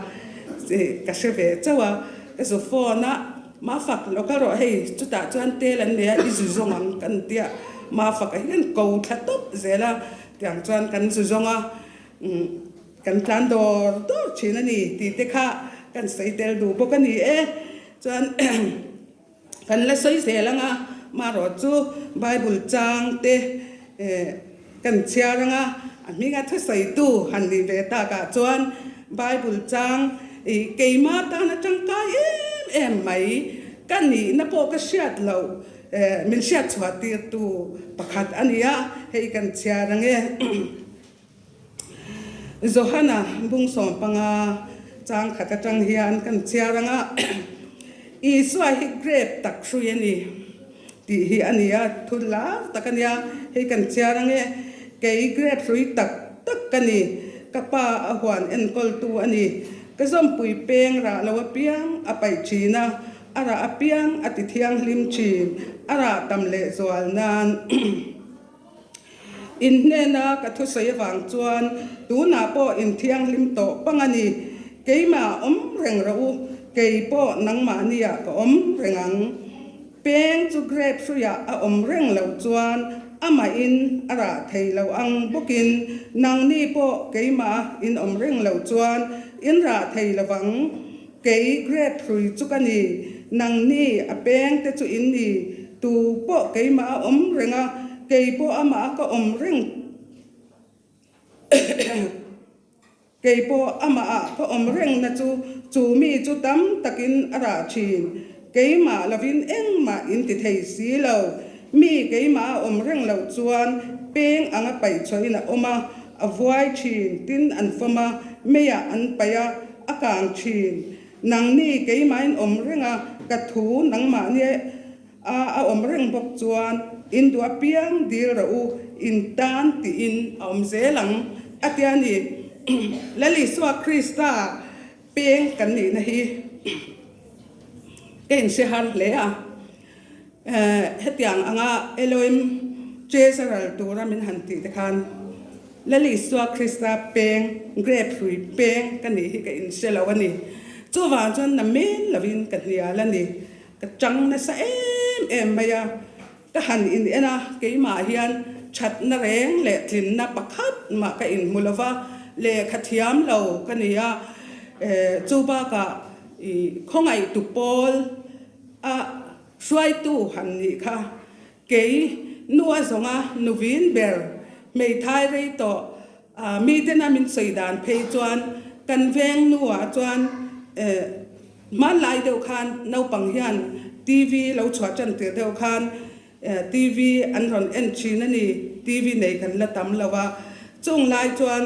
ih ka hre ve chauh a, ka zu phone a, Mafak lo kal rawh hei chutah chuan tel an nei a i zu zawng ang kan tia, Mafak a hian ko thla tawp zel a, tiang chuan kan zu zawng a, umm kan tlan dawr dawr thin a ni tih te kha kan sawi tel duh bawk a ni e. Chuan kan la sawi zel ang a, marawh chu Bible chang te kan chhiar ang a, a hminga thusawitu han nih ve takah chuan Bible chang ih keima tana tangkai em em mai ka nihna pawh ka hriat loh min hriat chhuah tirtu pakhat a ni a, hei kan chhiar ang e. Johana bung 15 chang khat atang hian kan chhiar ang a, Isua hi grape tak hrui a ni tih hi a ni a, thu lar tak a nia, hei kan chhiar ang e, kei grape hrui tak tak ka ni, ka pa a huan enkawltu a ni, ka zawmpui peng rah lo apiang a paih thin a, a rah apiang a ti thianghlim thin, a rah tam lehzual nan. In hnena ka thusawi avang chuan tunah pawh in thianghlim tawh pang a ni. Keimah awm reng rawh u, kei pawh nangmahniah ka awm reng ang. Peng chu grape hruiah a awm reng loh chuan amahin a rah thei lo ang bawkin nangni pawh keimah in awm reng loh chuan in rah thei lo vang. Kei grape hrui chu ka ni, nangni a peng te chu in ni. Tu pawh keimah a awm reng a, kei pawh amah a ka awm reng. Kei pawh amah ah ka awm reng na chu chu mi chu tam takin a rah thin. Keimah lovin engmah in ti thei si lo. Mi keimah a awm reng loh chuan peng anga paih chhuahin a awm a, a vuai thin, tin an fawm a, meiah an paih a, a kang thin. Nangni keimahin awm reng a, ka thu nangmahni A a awm reng bawk chuan in duh apiang dil rawh u, in tan tiin a awm zel ang a ti a ni. Lal Isua Krista peng kan nihna hi ka inhre har hle a, hetiang anga Elohim Treasurer tura min han tih te khan Lal Isua Krista peng, grape hrui peng ka nih hi ka inhre lo a ni. Chuvang chuan na men lovin ka hnial a ni. Ka chang nasa em em mai a, ka han in en a, keimah hian thatna reng leh tlinna pakhat mah ka inhmu lo va, lehkha thiam lo ka ni a, chu bakah i khawngaihtu pawl a hruaitu han nih kha kei nu a zawnga nuvin ber hmeithai rei tawh Mitena min sawi dan phei chuan kan veng nuah chuan hmanlai deuh khan naupang hian TV lo chhuah tan tir deuh khan TV an rawn en thin a ni, TV nei kan la tam lo a, chung lai chuan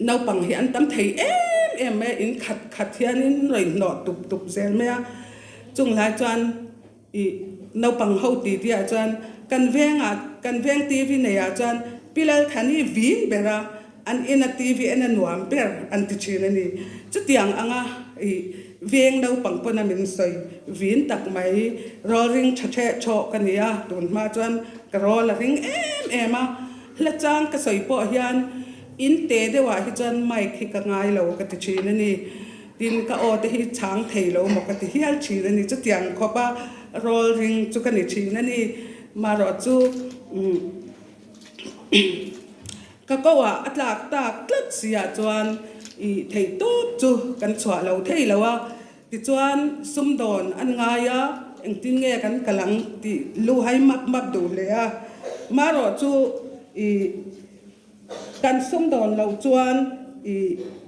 naupang hi an tam thei em em mai a, in khat khat hianin rawn hnawh tup tup zel mai a, chung lai chuan I naupang ho ti tih ah chuan kan vengah kan veng TV nei ah chuan Pi Lalthani vin ber a, an ina TV en a nuam ber an ti thin a ni. Chutiang anga i veng naupang pawn a min sawi vin tak mai. Rawl ring tha theh thawh ka ni a, tun hma chuan ka rawl a ring em em a. Hla chang ka sawi pawh hian in te deuh ah hi chuan mic hi ka ngai lo ka ti thin a ni. Tin, ka aw te hi chhang thei lo maw ka ti hial thin a ni. Chutiang khawp a rawl ring chu ka ni thin a ni. Marawh chu ka ko ah a tlak tak tlat si ah chuan i theih tawp chu kan chhuah lo thei lo a. Tichuan sumdawn an ngai a, engtin nge kan kal ang tih lu hai map map duh hle a. Marawh chu i. Kan sumdawn loh chuan i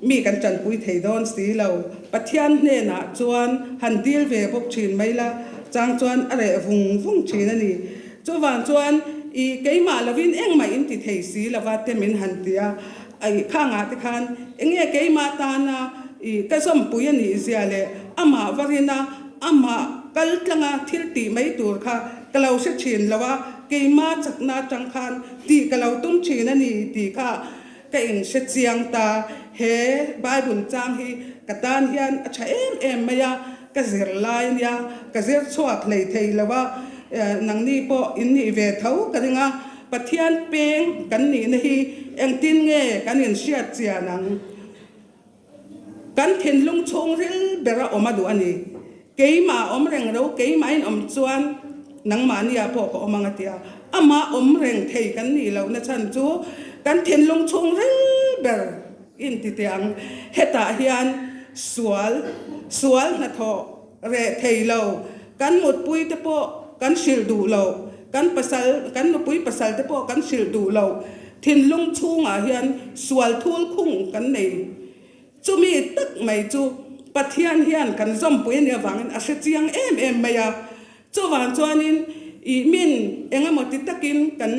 mi kan tanpui thei dawn si lo. Pathian hnenah chuan han dil ve bawk thin mai la, chang chuan a reh vung vung thin a ni. Chuvang chuan i keimah lovin engmah in ti thei si lova te min han ti a, i khangah te khan enge keimah tana i ka zawmpui a nih zia leh amah va rina amah kal tlanga thil tih mai tur kha ka lo hre thin lo a, keimah chakna atang khan Tih ka lo tum thin a ni tih kha ka inhre chiang ta. He Bible chang hi ka tan hian a tha em em mai a, ka zir lai a nia, ka zir chhuak hlei thei lo a, nangni pawh in nih ve tho ka ring a, Pathian peng kan nihna hi engtin nge kan inhriat chian ang? Kan thinlung chhungril ber a awm a duh a ni. Keimah awm reng ro, keimahin awm chuan nangmahnia pawh ka awm ang a ti a. Amah awm reng thei kan nih lohna chhan chu kan thinlung chhungril ber in ti teh ang. Hetah hian sual, sual hnathawh reh thei lo, kan mutpui te pawh kan hrilh duh lo, kan pasal, kan nupui pasal te pawh kan hrilh duh lo, thinlung chhungah hian sual thul khung kan nei. Chumi tak mai chu Pathian hian kan zawmpui a nih avangin a hre chiang em em mai a. Chuvang chuanin ih min eng emaw ti takin kan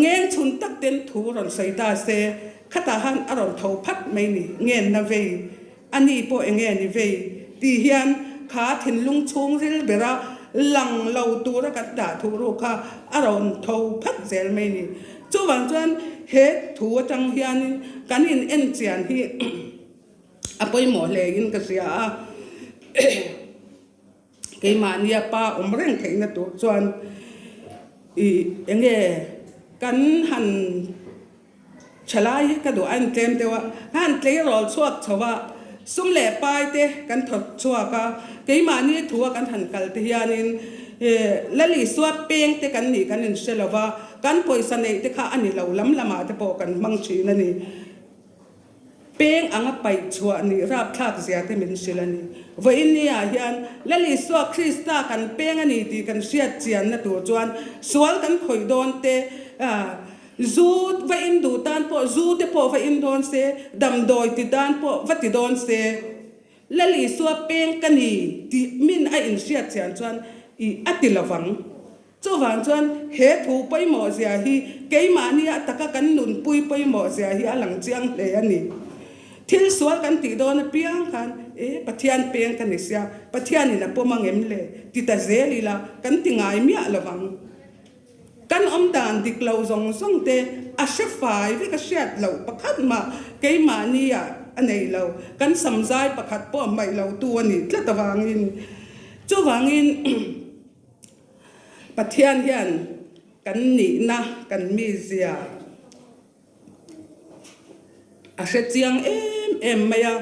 ngeng chhun tak ten thu rawn sawi ta se, khatah han a rawn tho phat mai ni, ngenna vei. A ni pawh eng nge ni vei tih hian kha thinlung chhungril bera lang lo tura kan dah thuh ruk kha a rawn tho phat zel mai ni. Chuvang chuan he thu atang hianin kan in en chian hi a pawimawh hle in ka hria a. Keimahnia pa awm reng theihna tur chuan i. I enge kan han thalai hi ka duh a en tlem deuh a, ka han tleirawl chhuak chho a, sum leh pai te kan thawk chhuak a, keimahni thu a kan han kal te hianin Lal Isua peng te kan nih kan inhre lo va, kan pawisa neih te kha a ni lo lam lamah te pawh kan hmang thin a ni. Peng anga paih chhuah nih rapthlak zia te min hrilh a ni. Vawiin ni ah hian Lal Isua Krista kan peng a ni tih kan hriat chianna tur chuan sual kan khawih dawn te, zu va in duh tan pawh zu te pawh va in dawn se, damdawi ti tan pawh va ti dawn se, Lal Isua peng ka ni tih min a inhriat chian chuan i a ti lovang. Chuvang chuan he thu pawimawh zia hi keimahni a taka kan nunpui pawimawh zia hi a lang chiang hle a ni. Thil sual kan tih dawn apiang khan, E, Pathian peng ka ni sia, Pathianin a pawm ang em le? ti ta zel ila kan ti ngai miah lovang. Kan awm dan dik lo zawng zawng te a hre fai vek a hriat loh pakhat mah keimahni ah a nei lo. Kan samzai pakhat pawh hmaih lo tu a nih tlat avangin. Chuvangin. Pathian hian kan nihna, kan mizia a hre chiang em em mai a.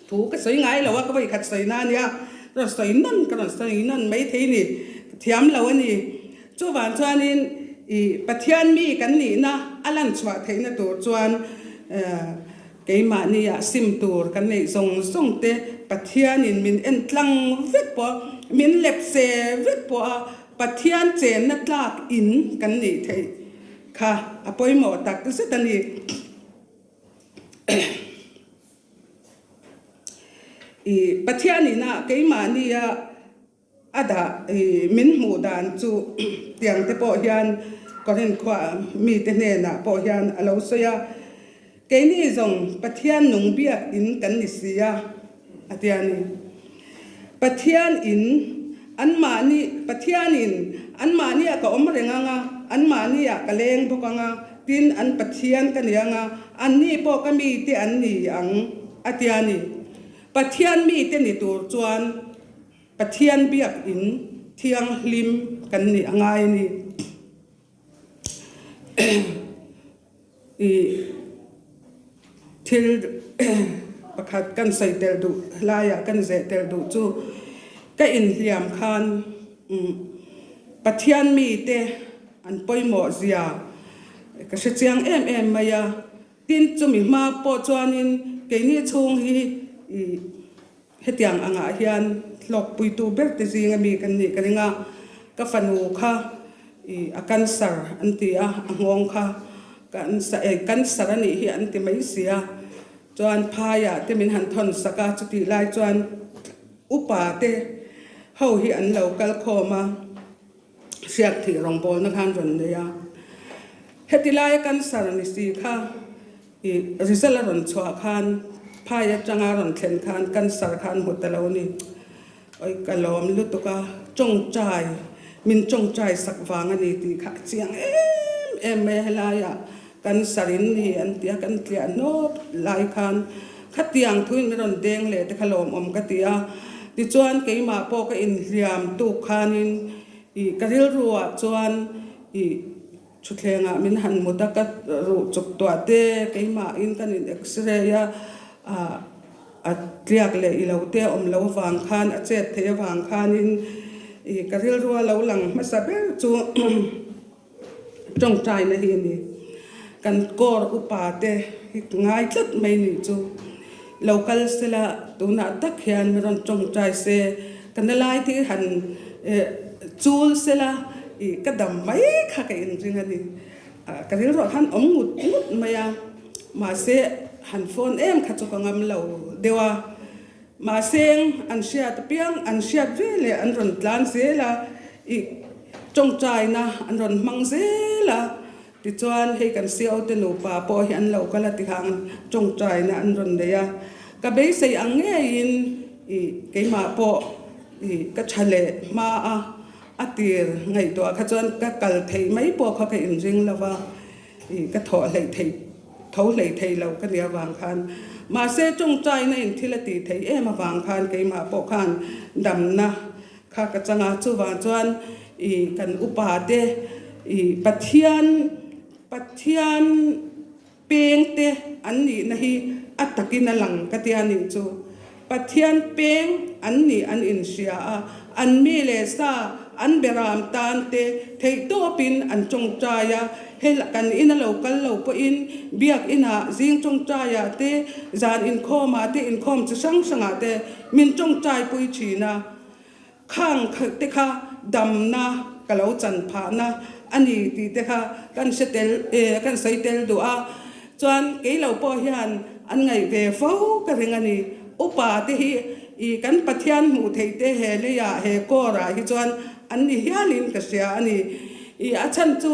Thu ka sawi ngai lo a, ka vawi khat sawi na ania, ka rawn sawi nawn, ka rawn sawi nawn mai thei ni, ka thiam lo a ni. Chuvang chuanin i Pathian mi kan nihna a lan chhuah theihna tur chuan Keimahnia sim tur kan neih zawng zawng te Pathianin min en tlang vek pawh a, min lepse vek pawh a, Pathian chenna tlak in kan nih theih kha a pawimawh tak zet a ni. I Pathianina keimahnia A dah i min hmuh dan chu tiang te pawh hian Korinth khua mite hnenah pawh hian a lo sawi a, Keini zawng Pathian nung biak in kan ni si a, a ti a ni. Pathian in anmahni Pathianin anmahniah ka awm reng ang a, anmahniah ka leng bawk ang a, tin an Pathian ka ni ang a, anni pawh ka mite an ni ang, a ti a ni. Pathian mite ni tur chuan Pathian biakinn thianghlim kan nih a ngai a ni. I thil pakhat kan sawi tel duh laiah kan zeh tel duh chu ka inhliam khan Pathian mite an pawimawh zia ka hre chiang em em mai a. Tin, chumi hma pawh chuanin keini chhung hi i hetiang angah hian hlawkpuitu ber te zinga mi kan nih ka ring a, ka fanu kha i a cancer an ti a, a nghawng kha cancer a nih hi an ti mai si a, chuan phaiah te min han thawn sak a, chutih lai chuan upa te ho hi an lo kal khawm a. Hriat thih rawngbawlna khan rawn nei a, heti laia cancer ni si kha i result a rawn chhuah khan phai atanga rawn thlen khan cancer khan hmu ta lo ni. Oi ka lawm lutuk a, tawngtai min tawngtai sak vang a ni tih kha a chiang em em mai a, helaiah cancer in ni an ti a, kan tliah hnawp lai khan khatiang thuin min rawn deng leh te kha lawmawm ka ti a, tichuan keimah pawh ka inhliam tuk khanin Ih ka rilru ah chuan ih thutthleng ah min han mut a, ka ruh chuk tuah te keimah in kan in x-ray a, ah a tliak leh i lo te a awm lo avang khan a chet theih avang khanin ih ka rilru a lo lang hmasa ber chu Tawngtaina hi a ni. Kan kawr upa te hi ngai tlat mai nih chu. Lo kal sela tunah tak hian mi rawn tawngtai se, ka na lai te hi han chul sela ih ka dam mai kha ka inring a ni. Ka rilruah khan awm ngut ngut mai a, mahse han phone em kha chu ka ngam lo deuh a. Mahseng an hriat apiang an hriat ve leh an rawn tlan zel a, i tawngtaina an rawn hmang zel a, tichuan hei kan CO te nupa pawh hi an lo kal a tihang tawngtaina an rawn nei a, ka beisei ang ngeiin i keimah pawh i ka tha leh hma a, a tir ngaihtuah kha chuan ka kal theih mai pawh kha ka inring lo va. I ka thawh hleih theih tho hleih thei lo ka nih avang khan mahse tawngtaina in thil a tih theih em avang khan keimah pawh khan damna kha ka chang a, chuvang chuan i. I kan upa te i Pathian Pathian peng te an nihna hi a takin a lang ka tia nih chu. Pathian peng an nih an inhria a, an mi leh sa an beram tan te theihtawpin an tawngtai a, hel kan ina lo kal lo pawhin biak inah zing tawngtaiah te zan inkhawmah te inkhawm chi hrang hrangah te min tawngtai pui thin a. Khang te kha damna ka lo chan phahna a ni tih te kha kan hre tel kan sawi tel duh a, chuan kei lo pawh hian an ngaih ve fo ka ring a ni. Upa te hi i kan Pathian hmuh theih te he leiah he kawrah hi chuan an ni hialin ka hria a ni. I a chhan chu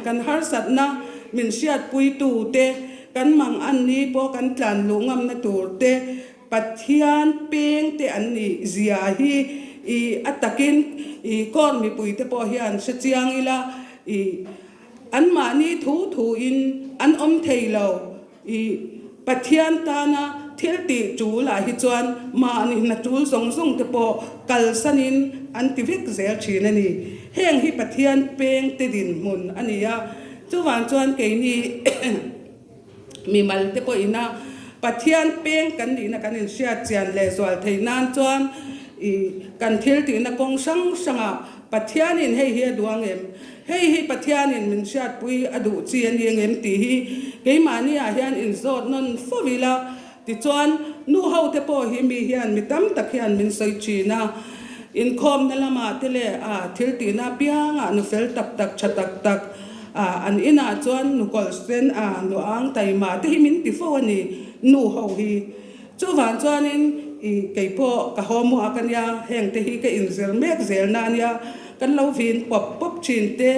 kan harsatna min hriatpuitu te, kan mang an ni pawh kan tlan luh ngamna tur te, Pathian peng te an nih zia hi i a takin i court mipui te pawh hian hre chiang ila i anmahni thu thu in an awm thei lo i Pathian tana thil tih tul ah hi chuan mahni hna tul zawng zawng te pawh kalsan in an ti vek zel thin a ni. Heng hi Pathian peng te dinhmun a ni a, chuvang chuan keini Mimal te pawh ina Pathian peng kan nihna kan inhriat chian leh zual theih nan chuan i kan thil tihna kawng hrang hrangah Pathianin hei hi a duh ang em? Hei hi Pathianin min hriatpui a duh chi a ni ang em tih hi keimahni ah hian inzawt nawn fo ila. Tichuan, nu ho te pawh hi mi hian mi tam tak hian min sawi thin a, inkhawmna lamah te leh a thil tihna apiangah nu fel tak tak, tha tak tak, a an inah chuan nu kawlh sen a nu ang taima te hi min ti fo a ni, nu ho hi. Chuvang chuanin i kei pawh ka haw muak a nia, heng te hi ka inzir mek zelna a nia, kan lo vin pawp pawp thin te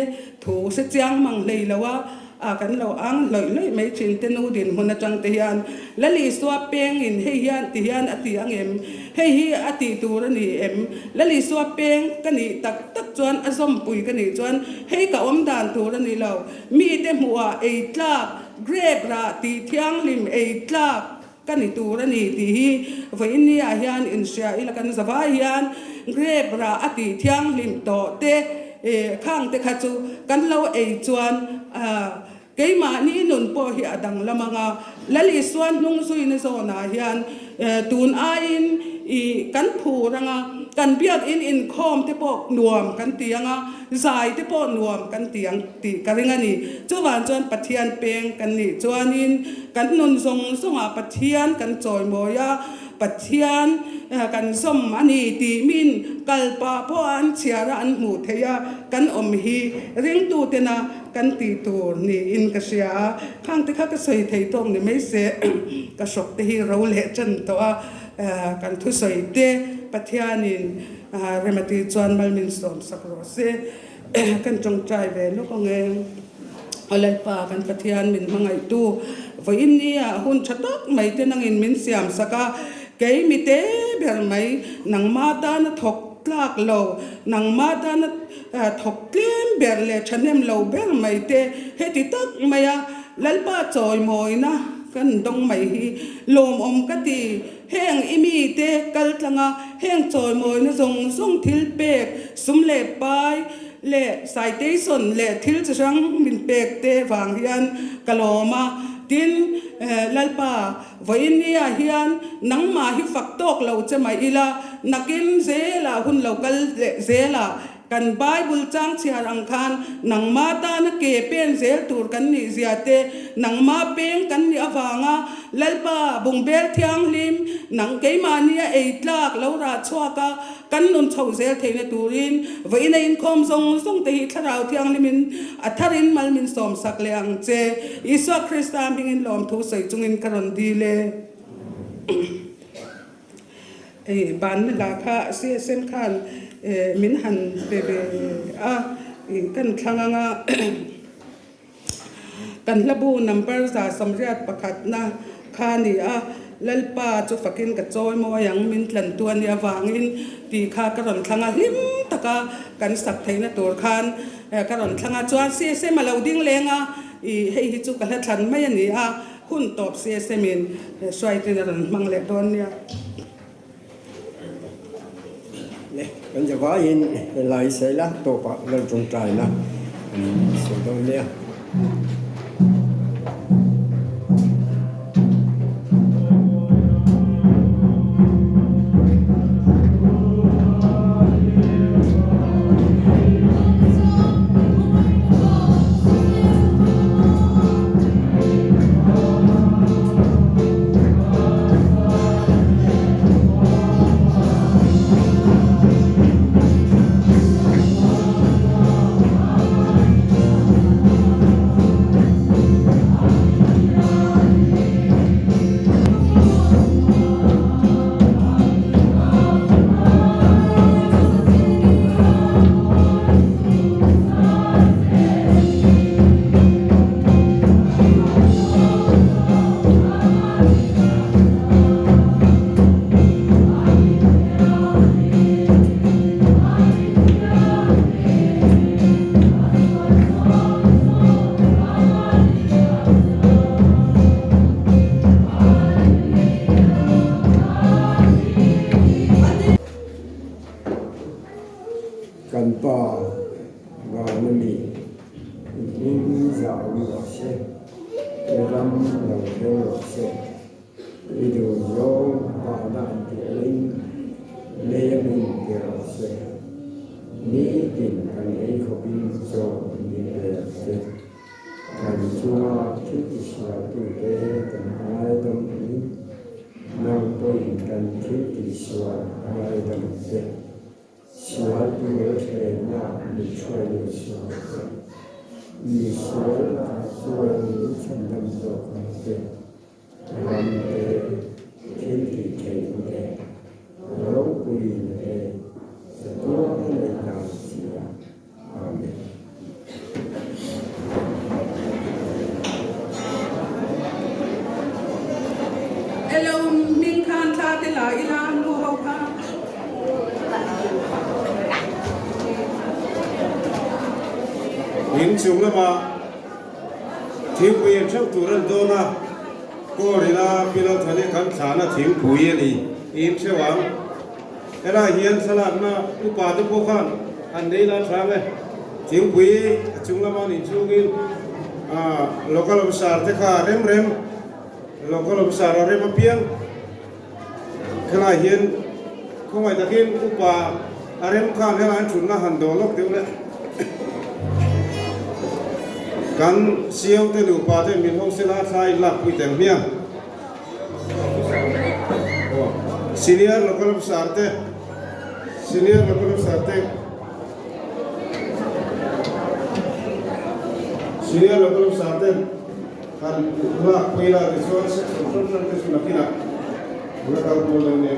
thu hre chiang mang hlei lo a, A kan lo ang hlawih hlawih mai thin te nu dinhmun atang te hian Lal Isua pengin hei hian ti hian a ti ang em? Hei hi a tih tur a ni em? Lal Isua peng ka nih tak tak chuan a zawmpui ka nih chuan hei ka awm dan tur a ni lo. Mite hmuhah ei tlak, grape rah tih thianghlim ei tlak ka ni tur a ni tih hi vawiin ni ah hian inhria ila kan zavai hian grape rah a tih thianghlim tawh te khang te kha chu kan lo ei chuan keimahni nun pawh hi a danglam ang a, Lal Isua hnung zuina zawnah hian tun aiin i kan phur ang a, kan biakin inkhawm te pawh nuam kan ti ang a, zai te pawh nuam kan ti ang. Tih ka ring a ni. Chuvang chuan Pathian peng kan nih chuanin kan nun zawng zawngah Pathian kan chawimawi a, Pathian kan zawm a ni tih min kal pah pawh a an chhiar a an hmuh theih a kan awm hi ringtutena kan tih tur niin ka hria a. Khang te kha ka sawi thei tawk ni mai se ka hrawk te hi ro leh tan tawh a, kan thusawi te Pathianin remati chuan mal min sawmsak rawh se. Kan tawngtai ve lawk ang e. Aw Lalpa kan Pathian min hmangaihtu vawiin ni ah hun tha tak mai te nangin min siam sak a, kei mi te ber mai nangma tana thawk tlak lo, nangma tana thawk tlem ber leh thahnem lo ber mai te heti tak mai a Lalpa chawimawina kan dawng mai hi lawmawm ka ti. Heng i mite kal tlanga heng chawimawina zawng zawng thil pek, sum leh pai leh citation leh thil chi hrang min pek te vang hian ka lawm a. Tin, Lalpa, vawiin nia hian nangmah hi fak tawk lo che mai ila, nakin zelah hun lo kal leh zelah Kan Bible chang chhiar ang khan nangma tana ke pen zel tur kan nih zia te, nangma peng kan nih avanga Lalpa bungbel thianghlim nang keimahnia ei tlak lo rah chhuak a kan nun chho zel theihna turin vawiin a inkhawm zawng zawng te hi Thlarau Thianghlimin a tharin mal min sawmsak leh ang che. Isua Krista hmingin lawmthu sawi chungin ka rawn dil e. Hei banna hla kha CSM khan min han pe ve a, kan thlang anga kan hlabu number 181 na kha a ni a, Lalpa chu fakin ka chawi mawi ang min tlantu a nih avangin tih kha ka rawn thlang a, hlim taka kan sak theihna tur khan ka rawn thlang a, chuan CSM a lo ding leng a, ih hei hi chu ka hla thlan mai a ni a. Hun tawp CSM in hruaitin a rawn hmang leh dawn nia. Le. Kan zavaiin helai saila tawpah lal tawngtaina kan sawi dawn nia. Kan pa vana mi i hming zah awm rawh se, i ram lo thleng rawh se, i duh zawng vana an tih angin lei a min ti rawh se, nitin kan ei khawpin chaw min pe ang che. Kan chunga thil tisualtute kan ngaidam angin nang pawhin kan thil tisual a ngaidam ang che. Sual tur thlenna min hruai lut sual che. Mi sual lakah chuan min chhandam zawk ang che. Ram te, thil tih theihna te, ropuina te, chatuana neih dan si a. Amen. Elo hming khan thla te la ila nu ho kha. In chung lama thingpui en theuh tur an dawn a, Kawl ila Pilalthani kan thlana thingpui a ni in theuh ang. Helai hian thlalakna upa te pawh khan an nei la hrang e. Thingpui a chung lama nih chungin local officer te kha rem rem, local officer a rem apiang helai hian khawngaih takin upa a rem khan helai an thutna han dawl lawk deuh le. Kan CEO te nupa te min ho sela thla in lakpui tel hmiang. Senior local officer te Senior local officer te Senior local officer te han lak pui la tichuan section hrang hrang te chu nakinah la kal kual dawn nia.